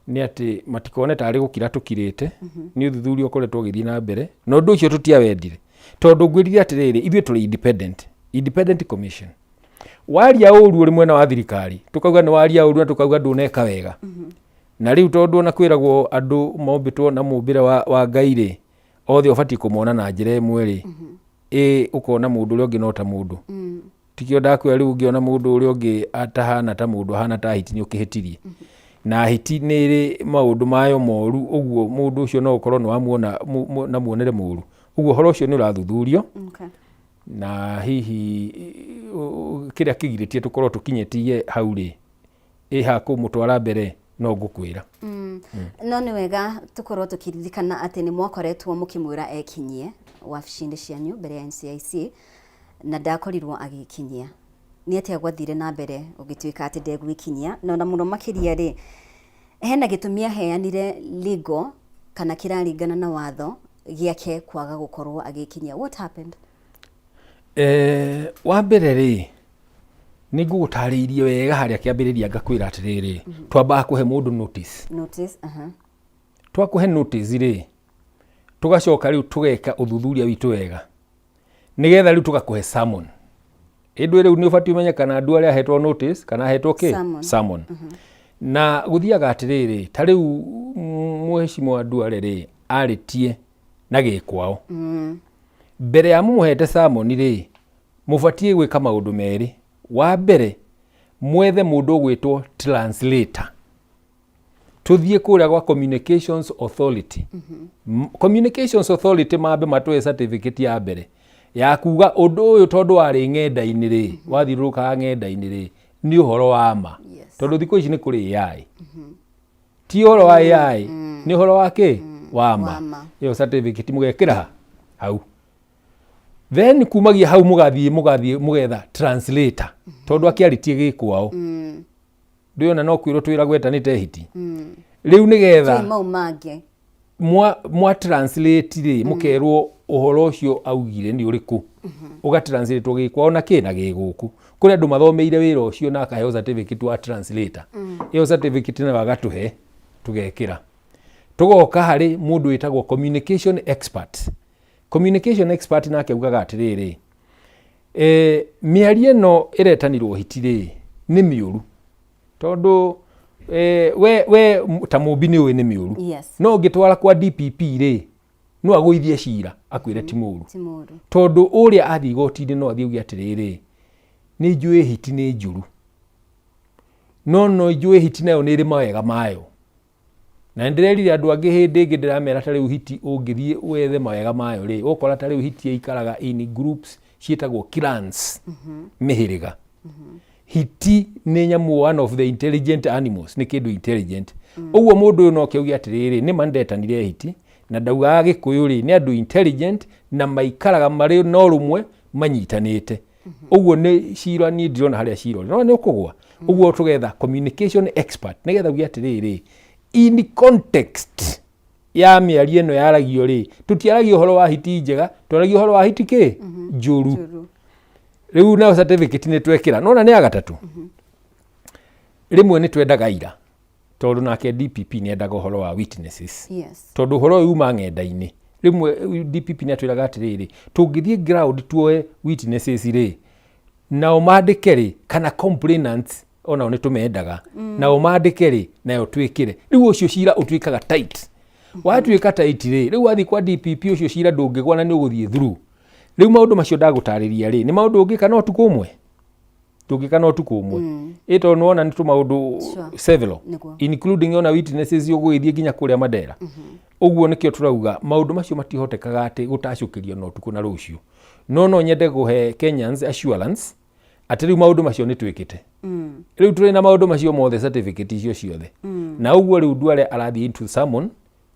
nĩ atĩ matikone tarĩ gũkira tũkirĩte, nĩ ũthuthuria ũkoretwo ũgĩthiĩ na mbere, na ũndũ ũcio tũtiawendire. Tondũ ngwĩrire atĩrĩrĩ, ithuĩ tũrĩ independent, independent commission. Waria ũru ũrĩ mwena wa thirikari, tũkauga nĩ waria ũru na tũkauga ndũneka wega. Na rĩu tondũ ona kwĩragwo andũ mombĩtwo na mũmbĩre wa Ngai rĩ, othe ũbatiĩ kũmona na njĩra ĩmwe rĩ, ĩ ũkona mũndũ ũrĩa ũngĩ no ta mũndũ. Tikio ndakwĩra rĩu ũngĩona mũndũ ũrĩa ũngĩ atahana ta mũndũ, ahana ta hiti nĩ ũkĩhĩtirie. Na hiti nĩ ĩrĩ maũndũ mayo moru, ũguo mũndũ ũcio no ũkorwo nĩ wamuona na muonere mũru. Ũguo ũhoro ũcio nĩ ũrathuthurio. Na hihi kĩrĩa kĩgirĩtie tũkorwo tũkinyĩtie hau rĩ, ĩ ha kũmũtwara mbere no ngũkwĩra. No nĩ wega tũkorwo tũkĩririkana atĩ nĩ mwakoretwo mũkĩmwĩra ekinyie wabici-inĩ cianyu mbere ya NCIC na ndakorirwo agĩkinyia. Nĩ atĩa gwathire na mbere ũgĩtuĩka atĩ ndegwikinyia na ona mũno makĩria rĩ, hena gĩtũmi aheanire legal kana kĩraringana na watho gĩake kwaga gũkorwo agĩkinyia. What happened? Wa mbere rĩ, nĩ ngũgũtarĩirie wega harĩa kĩambĩrĩria ngakwĩra atĩrĩrĩ, twambaga kũhe mũndũ notice. Notice, aha. Twakũhe notice rĩ, tũgacoka rĩu tũgeka ũthuthuria witũ wega nĩgetha rĩu tũgakũhe summon. Ĩndĩ rĩu nĩ ũbatiĩ ũmenye kana andũ arĩa ahetwo notice kana ahetwo kĩ? Summon. Summon. Na gũthiaga atĩrĩrĩ, ta rĩu mheshimiwa Duale rĩ, arĩtie na gĩkwao. Mbere ya mũmũhete summon rĩ, mũbatiĩ gwĩka maũndũ merĩ. Wa mbere, mwethe mũndũ ũgwĩtwo translator. Tũthiĩ kũrĩa gwa Communications Authority. Communications Authority mambe matũhe certificate ya mbere ya kuga ũndũ ũyũ tondũ warĩ ng'enda-inĩ rĩ, wathiũrũrũkaga ng'enda-inĩ rĩ, nĩ ũhoro wa ma. Tondũ thikũ ici nĩ kũrĩ AI. Ti ũhoro wa AI, nĩ ũhoro wa kĩ? Wa ma. Wa ma. Ĩyo certificate mũgekĩra ha? Hau. Then kumagia hau mũgathiĩ mũgetha translator tondũ akĩarĩtie gĩkwao. Ndĩona no kwĩrwo twĩragwo etanĩte hiti. Rĩu nĩgetha Twĩ mau mangĩ. mwa translate rĩ, mũkerwo ũhoro ũcio augire nĩ ũrĩkũ. Ũga translate gĩkwao na kĩ na gĩgũkũ. Kũrĩ andũ mathomeire wĩra ũcio na akaheo certificate wa translator. Ĩyo certificate nayo agatũhe tũgekĩra. Tũgoka harĩ mũndũ wĩtagwo communication expert. Communication expert nake augaga atĩrĩrĩ, mĩario ĩno ĩretanirwo hiti rĩ, nĩ mĩũru. Tondũ we ta mũmbi nĩ ũĩ nĩ mĩũru. No ũngĩtwara kwa DPP rĩ, no agũithie cira akwĩre ti mũũru. Ti mũũru. Tondũ ũrĩa athiĩ igoti-inĩ no athiĩ auge atĩrĩrĩ, nĩ njũĩ hiti nĩ njũru. No no njũĩ hiti nayo nĩ ĩrĩ mawega mayo. Na nĩndĩrerire andũ angĩ hĩndĩ ĩngĩ ndĩramera ta rĩu hiti ũngĩthiĩ wethe mawega mayo rĩ, ũgũkora ta rĩu hiti ĩikaraga in groups ciĩtagwo clans, mĩhĩrĩga. Hiti nĩ nyamũ one of the intelligent animals, nĩ kĩndũ intelligent. Ũguo mũndũ ũyũ no kĩauge atĩrĩrĩ, nĩ ma nĩndetanire hiti, na ndaugaga Gĩkũyũ rĩ, nĩ andũ intelligent na maikaraga marĩ na ũrũmwe manyitanĩte. Ũguo nĩ cira, niĩ ndirona harĩa cira ũrĩ. No nĩ ũkũgwa. Ũguo tũgetha communication expert nĩgetha uge atĩrĩrĩ, in context ya mĩario ĩno yaragio rĩ, tũtiaragia ũhoro wa hiti njega, twaragia ũhoro wa hiti kĩ? Njũru. Rĩu nayo certificate nĩ twekĩra. Nona nĩ ya gatatũ. Rĩmwe nĩ twendaga ira, tondũ nake DPP nĩ endaga ũhoro wa witnesses. Tondũ ũhoro ũyũ uma ng'enda-inĩ. Rĩmwe DPP nĩ atwĩraga atĩrĩrĩ, tũngĩthiĩ ground tuoe witnesses rĩ, nao mandĩke rĩ, kana complainants onao nĩ tũmendaga, nao mandĩke rĩ, nayo twĩkĩre. Rĩu ũcio cira ũtuĩkaga tight. Watuĩka tight rĩ, rĩu wathiĩ kwa DPP ũcio cira ndũngĩgwa na nĩ ũgũthiĩ through. Rĩu maũndũ macio ndagũtarĩria rĩ, nĩ maũndũ ũngĩka na ũtukũ ũmwe? Tũngĩka na ũtukũ ũmwe. Ĩ tondũ nĩwona nĩ tũmaũndũ several, including ona witnesses ũgũgĩthiĩ nginya kũrĩa Mandera. Ũguo nĩkĩo tũrauga maũndũ macio matihotekaga atĩ gũtacũkĩrio na ũtukũ na rũciũ. No no nyende kũhe Kenyans assurance atĩ rĩu maũndũ macio nĩ twĩkĩte. Rĩu tũrĩ na maũndũ macio mothe, certificate icio ciothe. Na ũguo rĩu Duale arathiĩ into summon,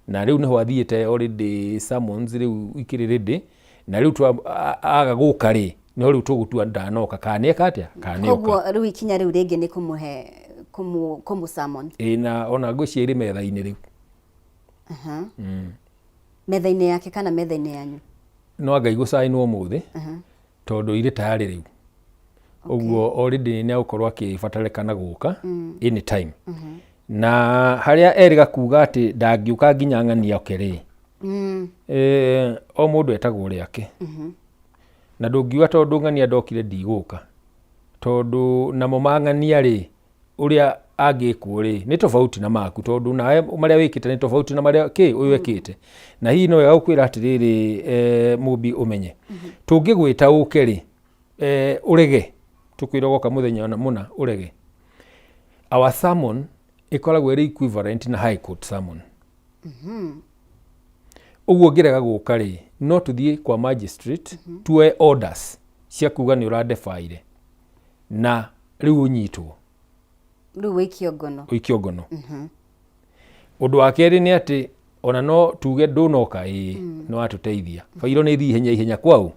na rĩu nĩho athiĩte already, summons rĩu ikĩrĩ ready, na rĩu aga gũka rĩ, nĩho rĩu tũgũtua ndanoka kana nĩeka atĩa, kana nĩoka. Koguo rĩu ikinya rĩu rĩngĩ nĩ kũmũhe, kũmũ summon. Ĩ, na ona ngwĩciria irĩ metha-inĩ rĩu. Metha-inĩ yake kana metha-inĩ yanyu? No anga igũcainwo ũmũthĩ, tondũ irĩ tayarĩ rĩu. Ũguo already nĩ egũkorwo akĩbatarĩkana gũka anytime. Na harĩa erĩga kuga atĩ ndangĩũka nginya ng'ania oke rĩ, o mũndũ etagwo rĩake. Na ndũngiuga tondũ ng'ania ndokire ndigũka. Tondũ namo ma ng'ania rĩ, ũrĩa angĩkwo rĩ, nĩ tofauti na maku, tondũ nawe marĩa wĩkĩte nĩ tofauti na marĩa kĩ ũyũ ekĩte. Na hihi no wega gũkwĩra atĩrĩrĩ, Mũmbi ũmenye. Tũngĩgwĩta ũke rĩ, ũrege, tũkwĩra ũgoka mũthenya mũna ũrege. Our summon ĩkoragwo ĩrĩ equivalent na high court summon. Ũguo ũngĩrega gũka rĩ, no tũthiĩ kwa magistrate, tuoe orders cia kuga nĩ ũrandebaire na rĩu ũnyitwo. Rĩu wĩikio ngono. Ũikio ngono. Ũndũ wa kerĩ nĩ atĩ ona no tuge ndũnoka, ĩĩ, nĩ watũteithia. Bairo nĩ ĩthiĩ ihenya ihenya kwao,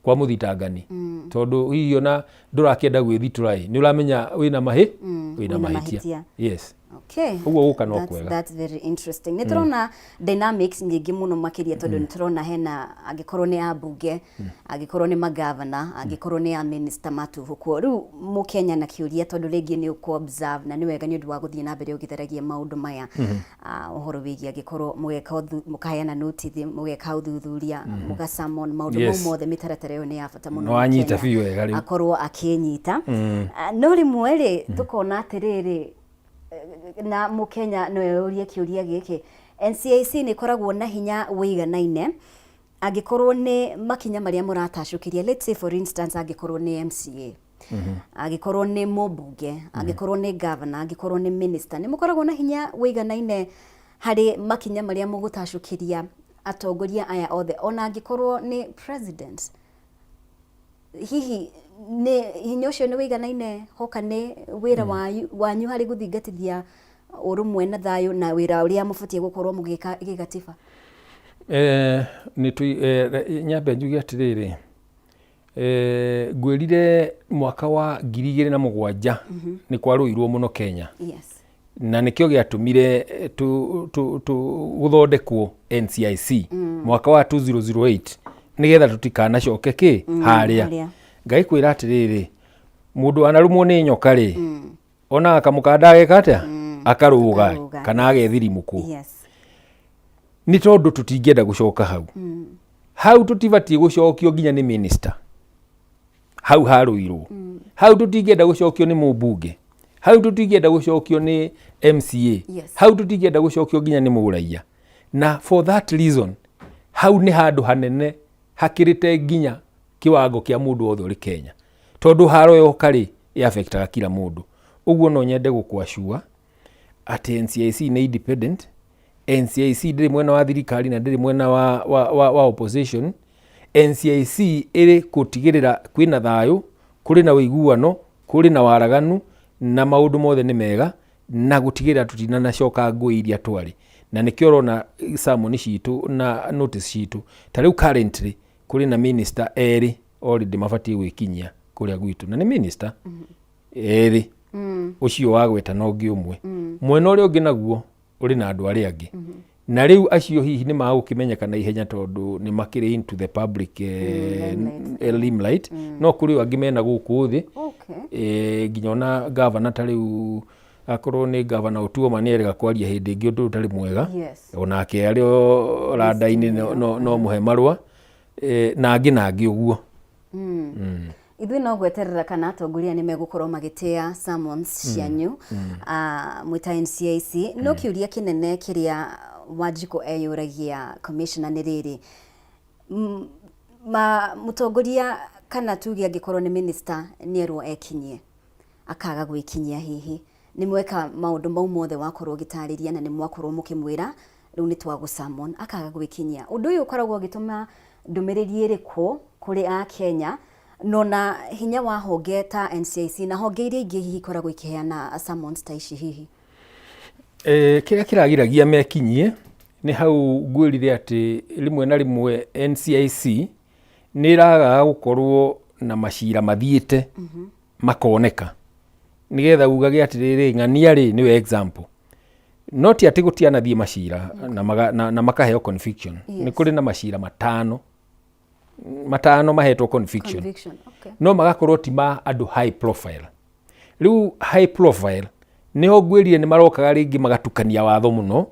kwa mũthitangani. Tondũ hihi ona ndũrakĩenda gwĩthitũra ĩ, nĩ ũramenya wĩna mahĩ wĩna wĩna mahĩtia. Mahĩtia. Yes. Okay. Ũguo gũka no kwega. That's very interesting. Nĩ tũrona dynamics nyingĩ mũno makĩria, tondũ nĩ tũrona hena angĩkorwo nĩ ambunge, angĩkorwo nĩ magavana, angĩkorwo nĩ a minister matuhũkwo. Rĩu mũkenya na kĩũria, tondũ rĩngĩ nĩ ũkũ observe na nĩ wega nĩ ũndũ wa gũthiĩ na mbere ũgĩtheragia maũndũ maya. Ũhoro wĩgiĩ angĩkorwo mũgeka mũkaheana notice, mũgeka ũthuthuria, mũga summon maũndũ mau mothe, mĩtaratara ĩyo nĩ ya bata mũno. Nĩ wanyita Mũkenya biũ wega rĩu. Akorwo akĩnyita. No rĩmwe rĩ, tũkona atĩrĩrĩ, na mũkenya no eyũrie kĩũria gĩkĩ: NCIC nĩ ĩkoragwo na hinya wĩiganaine angĩkorwo nĩ makinya marĩa mũratacũkĩria, let's say for instance, angĩkorwo nĩ MCA, angĩkorwo nĩ mũmbunge, angĩkorwo nĩ governor, angĩkorwo nĩ minister, nĩ mũkoragwo na hinya wĩiganaine harĩ makinya marĩa mũgũtacũkĩria atongoria aya othe, ona angĩkorwo nĩ president? Hihi nĩ hinya ũcio nĩ wĩiganaine hoka nĩ wĩra wanyu harĩ gũthingatithia ũrũmwe na thayũ na wĩra ũrĩa mũbatiĩ gũkorwo mũgĩka gĩgatiba? Nĩ nyambe njuge atĩrĩrĩ, ngwĩrire mwaka wa 2007 nĩ kwarũirwo mũno Kenya. Na nĩkĩo gĩatũmire gũthondekwo NCIC mwaka wa 2008, nĩgetha tũtikanacoke kĩ harĩa. Harĩa. Ngagĩkwĩra atĩrĩrĩ, mũndũ anarũmwo nĩ nyoka rĩ, onaga kamũkanda ageka atĩa? Akarũga. Akarũga. Kana agethirimũkwo. Nĩ tondũ tũtingĩenda gũcoka hau. Hau tũtibatiĩ gũcokio nginya nĩ minister, hau harũirwo. Hau tũtingĩenda gũcokio nĩ mũmbunge, hau tũtingĩenda gũcokio nĩ MCA, hau tũtingĩenda gũcokio nginya nĩ mũraia. Na for that reason, hau nĩ handũ hanene hakĩrĩte nginya kĩwango kĩa mũndũ wothe ũrĩ Kenya, tondũ haro yoka rĩ, ĩafectaga kila mũndũ. Ũguo no nyende gũkwacua atĩ NCIC nĩ independent. NCIC ndĩrĩ mwena wa thirikari na ndĩrĩ mwena wa opposition. NCIC ĩrĩ gũtigĩrĩra kwĩna thayũ, kũrĩ na ũiguano, kũrĩ na waraganu na maũndũ mothe nĩ mega, na gũtigĩrĩra tũtinanacoka ngũĩ iria twarĩ. Na nĩkĩo ũrona summon citũ na notice citũ. Ta rĩu currently kũrĩ na minister erĩ already mabatiĩ gwĩkinyia kũrĩa gwitũ, na nĩ minister erĩ, ũcio wagweta na ũngĩ ũmwe. Mwena ũrĩa ũngĩ naguo ũrĩ na andũ arĩa angĩ, na rĩu acio hihi nĩ magũkĩmenyeka na ihenya tondũ nĩ makĩrĩ into the public limelight, no kũrĩ o angĩ mena gũkũ thĩ. Nginya ona gavana, ta rĩu akorwo nĩ gavana Otuoma, nĩ erega kwaria hĩndĩ ĩngĩ ũndũ ũtarĩ mwega. Onake arĩ o rada-inĩ, no mũhe marũa, na angĩ na angĩ ũguo. Ithuĩ no gweterera kana atongoria nĩ megũkorwo magĩtĩa summons cianyu mwĩ ta NCIC. No kĩũria kĩnene kĩrĩa Wanjikũ eyũragia, commissioner, nĩ rĩrĩ: ma mũtongoria kana tuge angĩkorwo nĩ minister nĩ erwo ekinyie, akaga gwĩkinyia, hihi nĩ mweka maũndũ mau mothe wakorwo ũgĩtarĩria na nĩ mwakorwo mũkĩmwĩra rĩu nĩ twagũ summon, akaga gwĩkinyia, ũndũ ũyũ ũkoragwo ũgĩtũma ndũmĩrĩri ĩrĩkũ kũrĩ a Kenya nona hinya wa honge ta NCIC na honge iria ingĩ hihi ikoragwo ikĩheana summons ta ici hihi? Kĩrĩa kĩragiragia mekinyie nĩ hau ngwĩrire atĩ rĩmwe na rĩmwe NCIC nĩ ĩragaga gũkorwo na macira mathiĩte makoneka, nĩgetha ugage atĩrĩrĩ, ng'ania rĩ, nĩwe example. No ti atĩ gũtianathiĩ macira na makaheo conviction. Nĩ kũrĩ na macira matano mahetwo conviction. Conviction, okay. No magakorwo ti ma andũ high profile. Rĩu high profile nĩho ngwĩrire nĩ marokaga rĩngĩ magatukania watho mũno,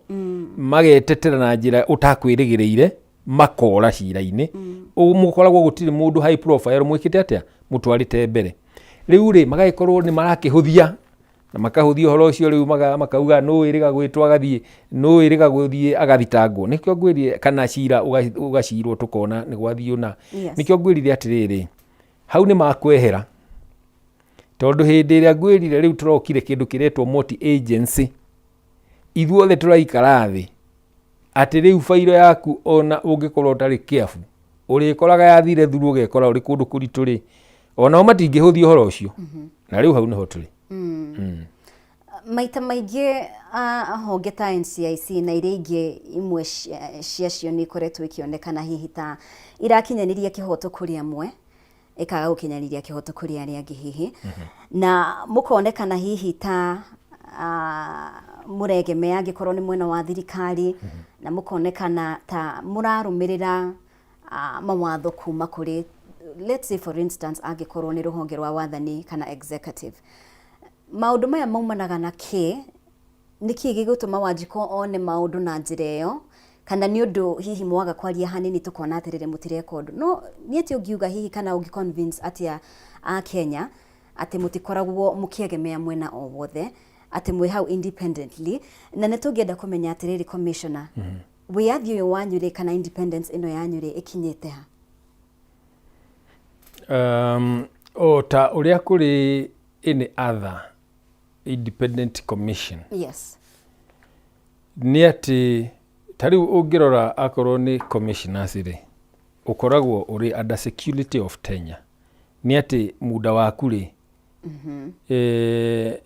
magetetera na njĩra ũtakwĩrĩgĩrĩire, makora cira-inĩ. Mũkoragwo gũtirĩ mũndũ high profile mwĩkĩte atĩa mũtwarĩte mbere. Rĩu rĩ, magagĩkorwo nĩ marakĩhũthia na makahũthia ũhoro ũcio. Rĩu makauga nũ ĩrĩga gwĩtwo agathiĩ, nũ ĩrĩga gũthiĩ agathitangwo. Nĩkĩo ngwĩrire kana cira ũgacirwo tũkona nĩ gwathiĩ ũna. Nĩkĩo ngwĩrire atĩrĩrĩ, hau nĩ makwehera, tondũ hĩndĩ ĩrĩa ngwĩrire rĩu tũrokire kĩndũ kĩretwo multi agency, ithuothe tũraikara thĩ atĩ rĩu bairo yaku, ona ũngĩkorwo ũtarĩ careful, ũrĩkoraga yathire thuru, ũgekora ũrĩ kũndũ kũritũ rĩ, onao matingĩhũthia ũhoro ũcio. Na rĩu hau nĩho tũrĩ. Maita maingĩ honge ta NCIC na iria ingĩ imwe ciacio nĩ ikoretwo ikĩonekana hihi ta irakinyanĩria kĩhoto kũrĩ amwe. Ĩkaga gũkinyanĩria kĩhoto kũrĩ arĩa angĩ hihi, na mũkonekana hihi ta mũregemea angĩkorwo nĩ mwena wa thirikari, na mũkonekana ta mũrarũmĩrĩra mawatho kuma kũrĩ, let's say for instance, angĩkorwo nĩ rũhonge rwa wathani kana executive. Maũndũ maya maumanaga na kĩ? Nĩkĩ gĩgũtũma Wanjikũ one maũndũ na njĩra ĩyo? Kana nĩ ũndũ hihi mwaga kwaria hanini tũkona atĩrĩrĩ mũtireka ũndũ? No nĩ atĩa ũngiuga hihi kana ũngĩ convince atĩa a Kenya atĩ mũtikoragwo mũkĩegemea mwena o wothe, atĩ mwĩ hau independently? Na nĩ tũngĩenda kũmenya atĩrĩrĩ, commissioner, wĩyathi ũyũ wanyu rĩ, kana independence ĩno yanyu rĩ, ĩkinyĩte ha? O ta ũrĩa kũrĩ any other independent commission, nĩ atĩ ta rĩu ũngĩrora akorwo nĩ commissioners rĩ, ũkoragwo ũrĩ under security of tenure, nĩ atĩ muda waku rĩ,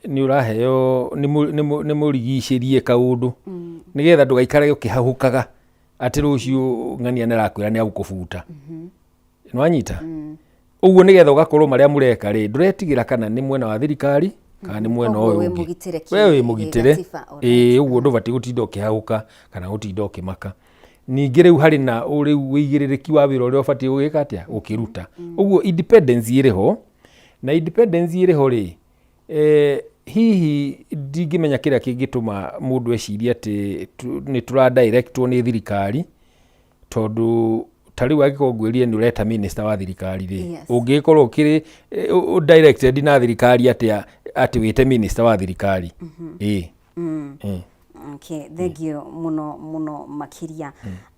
nĩ ũraheo, nĩ mũrigicĩrie kaũndũ nĩgetha ndũgaikarage ũkĩhahũkaga atĩ rũciũ ng'ania nĩ arakwĩra nĩ agũkũbuta. Nĩwanyita ũguo? Nĩgetha ũgakorwo marĩa mũreka rĩ, ndũretigĩra kana nĩ mwena wa thirikari kana nĩ mwena Koguo ũyũ wĩ ũngĩ. Mũgitĩre We wĩ mũgitĩre. Gĩgatiba, alright. Ĩĩ, ũguo ndũbatiĩ gũtinda ũkĩhahũka kana gũtinda ũkĩmaka. Ningĩ rĩu harĩ na rĩu wĩigĩrĩrĩki wa wĩra ũrĩa ũbatiĩ gũgĩka atĩa, gũkĩruta. Ũguo independence ĩrĩ ho, na independence ĩrĩ ho rĩ, hihi ndingĩmenya kĩrĩa kĩngĩtũma mũndũ ecirie atĩ nĩ tũra directwo nĩ thirikari, tondũ ta rĩu angĩkorwo ngwĩrire nĩ ũreta minister wa thirikari rĩ, ũngĩkorwo ũkĩrĩ directed na thirikari atĩa atĩ wĩte minister wa thirikari? Ĩĩ. Okay, thank you muno muno makiria.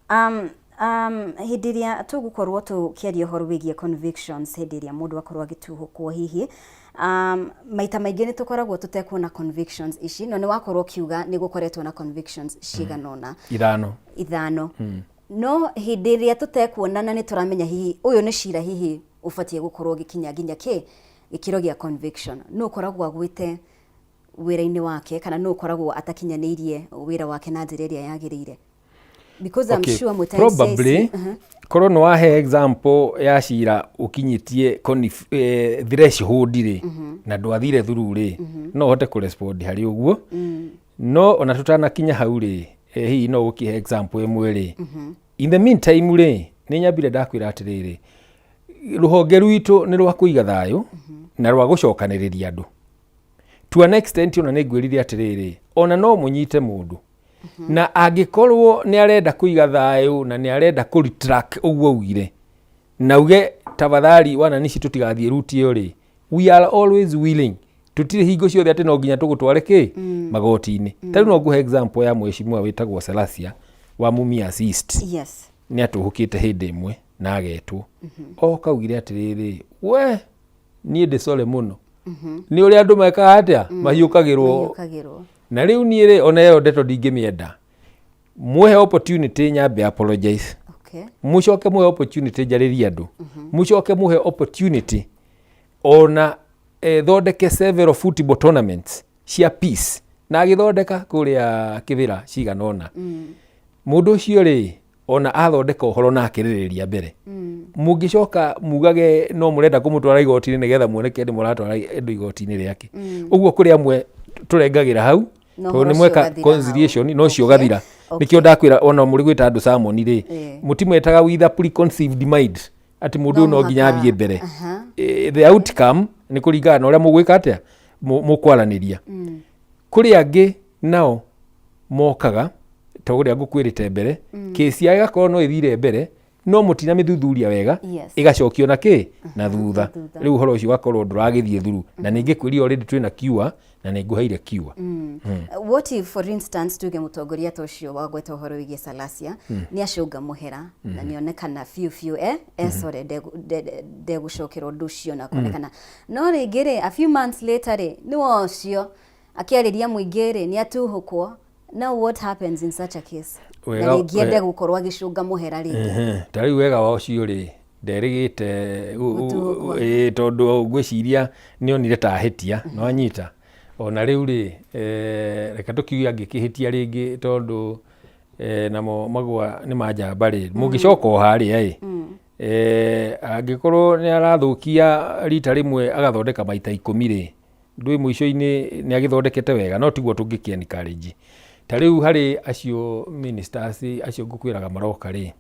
Hĩndĩ ĩrĩa tũgũkorwo tũkĩaria ũhoro wĩgiĩ convictions, hĩndĩ ĩrĩa mũndũ akorwo agĩtuhũkwo hihi, maita maingĩ nĩ tũkoragwo tũtekuona convictions ici, no nĩ wakorwo ũkiuga nĩ gũkoretwo na convictions cigana ũna. Ithano. Ithano. No hĩndĩ ĩrĩa tũtekuona na nĩ tũramenya hihi ũyũ nĩ cira hihi ũbatiĩ gũkorwo ũgĩkinya nginya kĩ gĩkĩro gĩa conviction, nũ ũkoragwo agwĩte wĩra-inĩ wake kana nũ ũkoragwo atakinyanĩirie wĩra wake na njĩra ĩrĩa yagĩrĩire? Because I'm sure mwĩta Probably ICIC, korwo nĩ wahe example ya cira ũkinyĩtie threshold rĩ, na ndwathire through rĩ, no ũhote kũrespond harĩ ũguo. No ona tũtanakinya hau rĩ, hihi no ũkĩhe example ĩmwe rĩ, in the meantime rĩ, nĩ nyambire ndakwĩra atĩrĩrĩ, rũhonge rwitũ nĩ rwa kũiga thayũ na rwa gũcokanĩrĩria andũ to an extent. Ona nĩ ngwĩrire atĩrĩrĩ, ona no mũnyite mũndũ na angĩkorwo nĩ arenda kũiga thayũ na nĩ arenda kũ retract ũguo augire na uge tafadhali wananici tũtigathiĩ ruti ĩyo rĩ, we are always willing. Tũtirĩ hingo ciothe atĩ no nginya tũgũtware kĩ magoti-inĩ. Ta rĩu no ngũhe example ya mheshimiwa wĩtagwo Selasia wa Mumias East. Nĩ atũhũkĩte hĩndĩ ĩmwe na agetwo o kaugire atĩrĩrĩ, we niĩ ndĩ sorry mũno nĩ ũrĩa andũ mekaga atĩa, mahiũkagĩrwo. Mahiũkagĩrwo. Na rĩu niĩ rĩ, ona ĩyo ndeto ndingĩmĩenda. Muhe opportunity nyambe apologize, mucoke muhe opportunity njarĩrie andũ, mucoke muhe opportunity ona thondeke several football tournaments cia peace, na agĩthondeka kũrĩa Kĩthĩra cigana ũna. Mũndũ ũcio rĩ, ona athondeka ũhoro na akĩrĩrĩria mbere, mũngĩcoka mugage no mũrenda kũmũtwara igoti-inĩ nĩgetha muoneke nĩ mũratwara andũ igoti-inĩ rĩake. Ũguo kũrĩ amwe tũrengagĩra hau, No tondũ ũhoro nĩ ũcio mweka ũgathira hau. conciliation no ũcio ũgathira. Nĩkĩo ndakwĩra ona mũrĩ gwĩta andũ summon rĩ, mũtimwetaga with a preconceived mind atĩ mũndũ ũyũ no nginya athiĩ mbere. The outcome nĩ kũringana na ũrĩa mũgwĩka atĩa, mũkwaranĩria. Kũrĩ angĩ nao mokaga ta ũrĩa ngũkwĩrĩte mbere, kĩsi yao ĩgakorwo no ĩthire mbere no mũtinamĩthuthuria wega, ĩgacokio na kĩ na thutha. Thutha. Rĩu ũhoro ũcio ũgakorwo ndũragĩthiĩ through, na ningĩ kwĩria already twĩna cure na nĩ ngũheire cure. What if, for instance, tuge mũtongoria ta ũcio wagweta ũhoro wĩgiĩ Salasia nĩ acũnga mũhera na nĩonekana biũ biũ esore ndegũcokera ũndũ ũcio na kuonekana, no rĩngĩ rĩ, a few months later rĩ, nĩwe ũcio akĩarĩria mũingĩ rĩ, nĩ atuhũkwo? Now what happens in such a case? Na rĩngĩ ende gũkorwo agĩcũnga mũhera rĩngĩ. Ta rĩu wega wa ũcio rĩ, nderĩgĩte Gũtuhũkwo. Ĩĩ, tondũ ngwĩciria nĩ onire ta ahĩtia nĩwanyita. Ona rĩu rĩ, reke tũkiuge angĩkĩhĩtia rĩngĩ, tondũ namo magũa nĩ manjamba rĩ, mũngĩcoka o harĩa ĩ. Eh, angĩkorwo nĩ arathũkia rita rĩmwe agathondeka maita ikũmi rĩ, ndũĩ mũico-inĩ nĩ agĩthondekete wega, no tiguo tũngĩkĩ encourage. Ta rĩu harĩ acio ministers acio ngũkwĩraga maroka rĩ,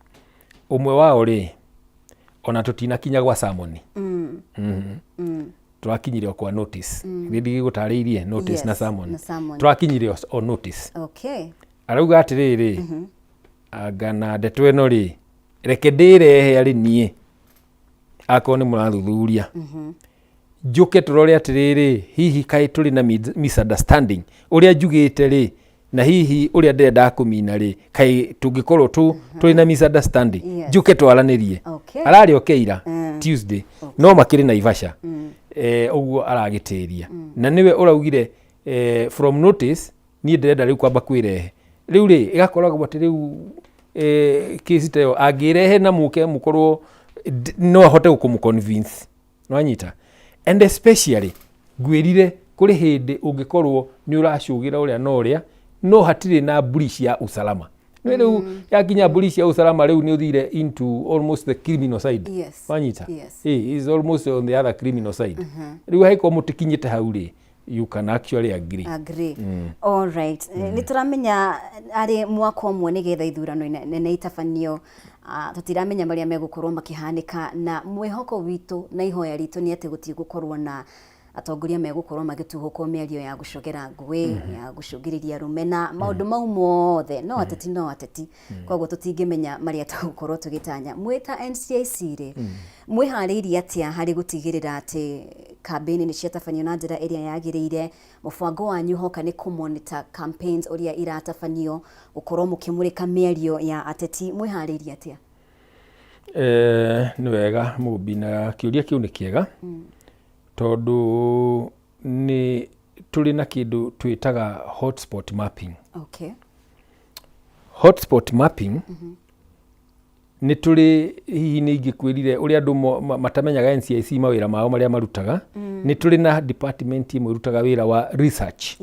ũmwe wao rĩ, ona tũtinakinya gwa summon. Tũrakinyire o kwa notice. Nĩ ndigĩgũtarĩirie notice na summon. Na summon. Tũrakinyire o notice. Arauga atĩrĩrĩ, anga na ndeto ĩno rĩ, reke ndĩrehe arĩ niĩ, akorwo nĩ mũrathuthuria, njũke tũrore atĩrĩrĩ, hihi kaĩ tũrĩ na misunderstanding ũrĩa njugĩte rĩ, na hihi ũrĩa ndĩrendaga kũmina rĩ, kaĩ tũngĩkorwo tũrĩ na misunderstanding, njũke twaranĩrie. Ararĩ oke ira Tuesday, no makĩrĩ Naivasha. Ũguo aragĩtĩria na nĩwe ũraugire, from notice niĩ ndĩrenda rĩu kwamba kwĩrehe. Rĩu rĩ, ĩgakoragwo atĩ rĩu kesi ta ĩyo angĩrehe na mũke mũkorwo no ahote gũkũmũ-convince, nwanyita? And especially ngwĩrire kũrĩ hĩndĩ ũngĩkorwo nĩ ũracũgĩra ũrĩa na ũrĩa, no hatirĩ na mbũri cia usalama. Nĩ rĩu yakinya mbũri cia usalama, rĩu nĩ ũthire into almost the criminal side. Wanyita? Yes. Is almost on the other criminal side. Rĩu hangĩkorwo mũtikinyĩte hau rĩ, you can actually agree. Agree. All right. Nĩ tũramenya arĩ mwaka ũmwe nĩgetha ithurano nene itabanio. Tũtiramenya marĩa megũkorwo makĩhanĩka, na mwĩhoko witũ na ihoya ritũ nĩ atĩ gũtigũkorwo na atongoria megũkorwo magĩtuhũkwo mĩario ya gũcogera ngũĩ, ya gũcũngĩrĩria rũmena, maũndũ mau mothe. No ateti no ateti, koguo tũtingĩmenya marĩa tũgũkorwo tũgĩtanya. Mwĩ ta NCIC rĩ, mwĩharĩirie atĩa harĩ gũtigĩrĩra atĩ kambĩini nĩ ciatabanio na njĩra ĩrĩa yagĩrĩire? Mũbango wanyu hoka nĩ kũ-monitor campaigns ũrĩa iratabanio, gũkorwo mũkĩmũrĩka mĩario ya ateti, mwĩharĩirie atĩa? Nĩ wega Mũmbi, na kĩũria kĩu nĩ kĩega, tondũ nĩ tũrĩ na kĩndũ twĩtaga hotspot mapping. Hotspot mapping nĩ tũrĩ, hihi nĩ ingĩkwĩrire ũrĩa andũ matamenyaga NCIC mawĩra mao marĩa marutaga. Nĩ tũrĩ na department ĩmwe ĩrutaga wĩra wa research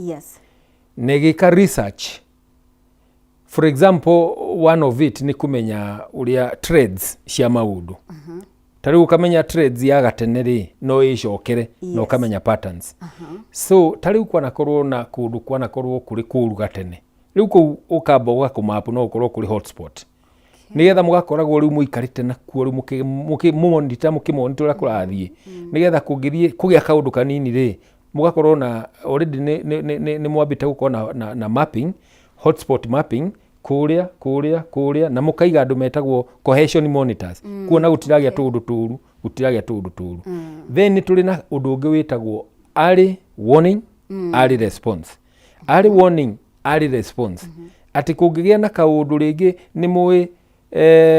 na ĩgĩka research. For example, one of it nĩ kũmenya ũrĩa trends cia maũndũ. Ta rĩu ũkamenya trends ya gatene rĩ, no ĩcokere na ũkamenya patterns. So ta rĩu kwanakorwo na kũndũ kwanakorwo kũrĩ kũru gatene, rĩu kũu ũkamba ũgakũmapu, no gũkorwo kũrĩ hotspot, nĩgetha mũgakoragwo rĩu mũikarĩte nakuo rĩu mũkĩmonitor ũrĩa kũrathiĩ, nĩgetha kũngĩthiĩ kũgĩa kaũndũ kanini rĩ, mũgakorwo na already nĩ mwambĩte gũkorwo na mapping, hotspot mapping, kũrĩa kũrĩa kũrĩa, na mũkaiga andũ metagwo cohesion monitors, kuona gũtiragĩa tũũndũ tũru, gũtiragĩa tũũndũ tũru. Then nĩ tũrĩ na ũndũ ũngĩ wĩtagwo early warning, early response. Early warning, early response, atĩ kũngĩgĩa na kaũndũ rĩngĩ, nĩ mũĩ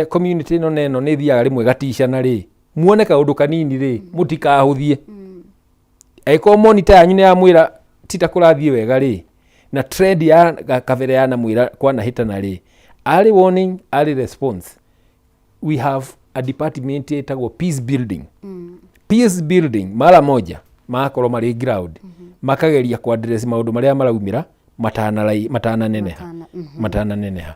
community ĩno na ĩno nĩ ĩthiaga rĩmwe gaticana rĩ, muone kaũndũ kanini rĩ, mũtikahũthie. Angĩkorwo monitor yanyu nĩ yamwĩra tita kũrathiĩ wega rĩ, na trend ya kabere yanamwĩra kwanahĩtana rĩ, early warning, early response. We have a department ĩtagwo peace building. Peace building, mara moja magakorwo marĩ ground, makageria ku address maũndũ marĩa maraumĩra matananeneha. Matananeneha,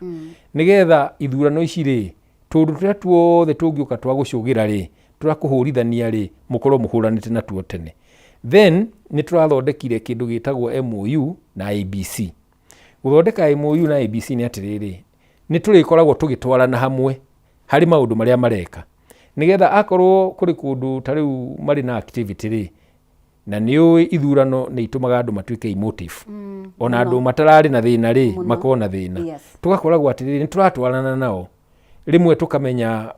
nĩgetha ithurano ici rĩ, tũndũ tũrĩa tuothe tũngĩũka twa gũcũgĩra rĩ, tũrĩa kũhũrithania rĩ, mũkorwo mũhũranĩte natuo tene. Then nĩ tũrathondekire kĩndũ gĩtagwo MOU na ABC. Gũthondeka MOU na ABC nĩ atĩrĩrĩ, nĩ tũrĩkoragwo tũgĩtwarana hamwe harĩ maũndũ marĩa mareka, nĩgetha akorwo kũrĩ kũndũ ta rĩu marĩ na activity rĩ, na nĩ ũĩ ithurano nĩ itũmaga andũ matuĩke emotive, ona andũ matararĩ na thĩna rĩ, makorwo na thĩna. Tũgakoragwo atĩrĩrĩ, nĩ tũratwarana nao, rĩmwe tũkamenya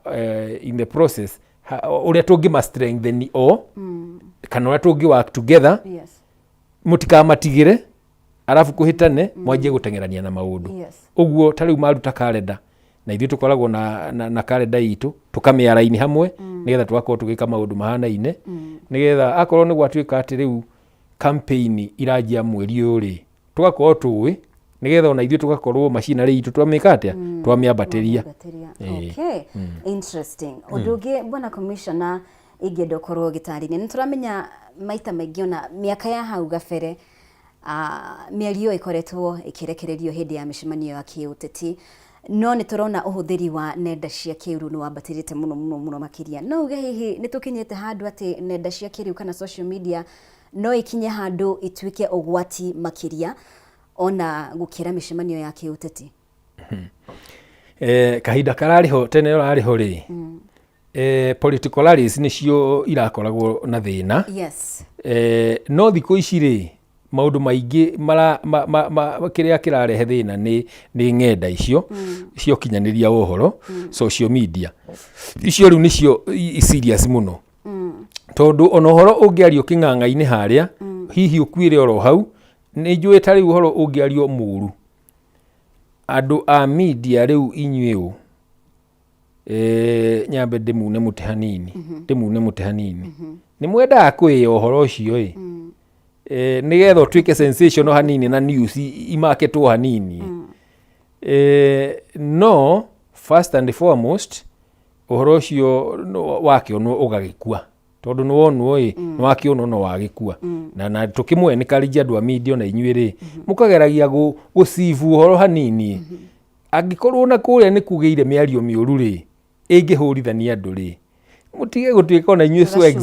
in the process ũrĩa tũngĩma strengthen o kana ũrĩa tũngĩ work together. Mũtikamatigĩre arabu kũhĩtane, mwanjie gũteng'erania na maũndũ. Ũguo ta rĩu maruta kalenda, na ithuĩ tũkoragwo na kalenda itũ, tũkamĩaraini hamwe, nĩgetha tũgakorwo tũgĩka maũndũ mahanaine, nĩgetha akorwo nĩ gwatuĩka atĩ rĩu campaign iranjia mweri ũyũ rĩ, tũgakorwo tũĩ, nĩgetha ona ithuĩ tũgakorwo macinarĩ itũ twamĩka atĩa, twamĩambatĩria. Twamĩambatĩria. Ĩĩ. Okay. Interesting. Ũndũ ũngĩ, bwana commissioner, ingĩenda ũkorwo ũgĩtarĩria, nĩ tũramenya maita maingĩ ona mĩaka ya hau gabere, mĩario ĩkoretwo ĩkĩrekererio hĩndĩ ya mĩcemanio ya kĩũteti. No nĩ tũrona ũhũthĩri wa nenda cia kĩrĩu nĩ wambatĩrĩte mũno mũno mũno makĩria. No uge hihi nĩ tũkinyĩte handũ atĩ nenda cia kĩrĩu kana social media no ikinye handũ ituĩke ũgwati makĩria ona gũkĩra mĩcemanio ya kĩũteti? Kahinda kararĩ ho tene ũrarĩ ho rĩ, political rallies nĩcio irakoragwo na thĩna. No thikũ ici rĩ, maũndũ maingĩ mara, ma, ma, ma, kĩrĩa kĩrarehe thĩna nĩ ng'enda icio cia ũkinyanĩria wa ũhoro, social media icio rĩu nĩcio serious mũno, tondũ ona ũhoro ũngĩario kĩng'ang'a-inĩ harĩa, hihi ũkuĩre oro hau. Nĩ njũĩ ta rĩu ũhoro ũngĩario mũru, andũ a media rĩu inyuĩ ũ, nyambe ndĩmune mũtĩ hanini, ndĩmune mũtĩ hanini, nĩ mwendaga kwĩya ũhoro ũcio ĩ, nĩgetha ũtuĩke sensational hanini na news imaketwo hanini. No first and foremost ũhoro ũcio wakĩonwo ũgagĩkua, tondũ nĩ wonwo ĩ, nĩ wakĩonwo no wagĩkua. Na tũkĩmwe encourage andũ a media ona inyuĩ rĩ, mũkageragia gũcibu ũhoro hanini. Angĩkorwo na kũrĩa nĩ kugĩire mĩario mĩũru rĩ, ĩngĩhũrithania andũ rĩ, mũtige gũtuĩka ona inyuĩ swags.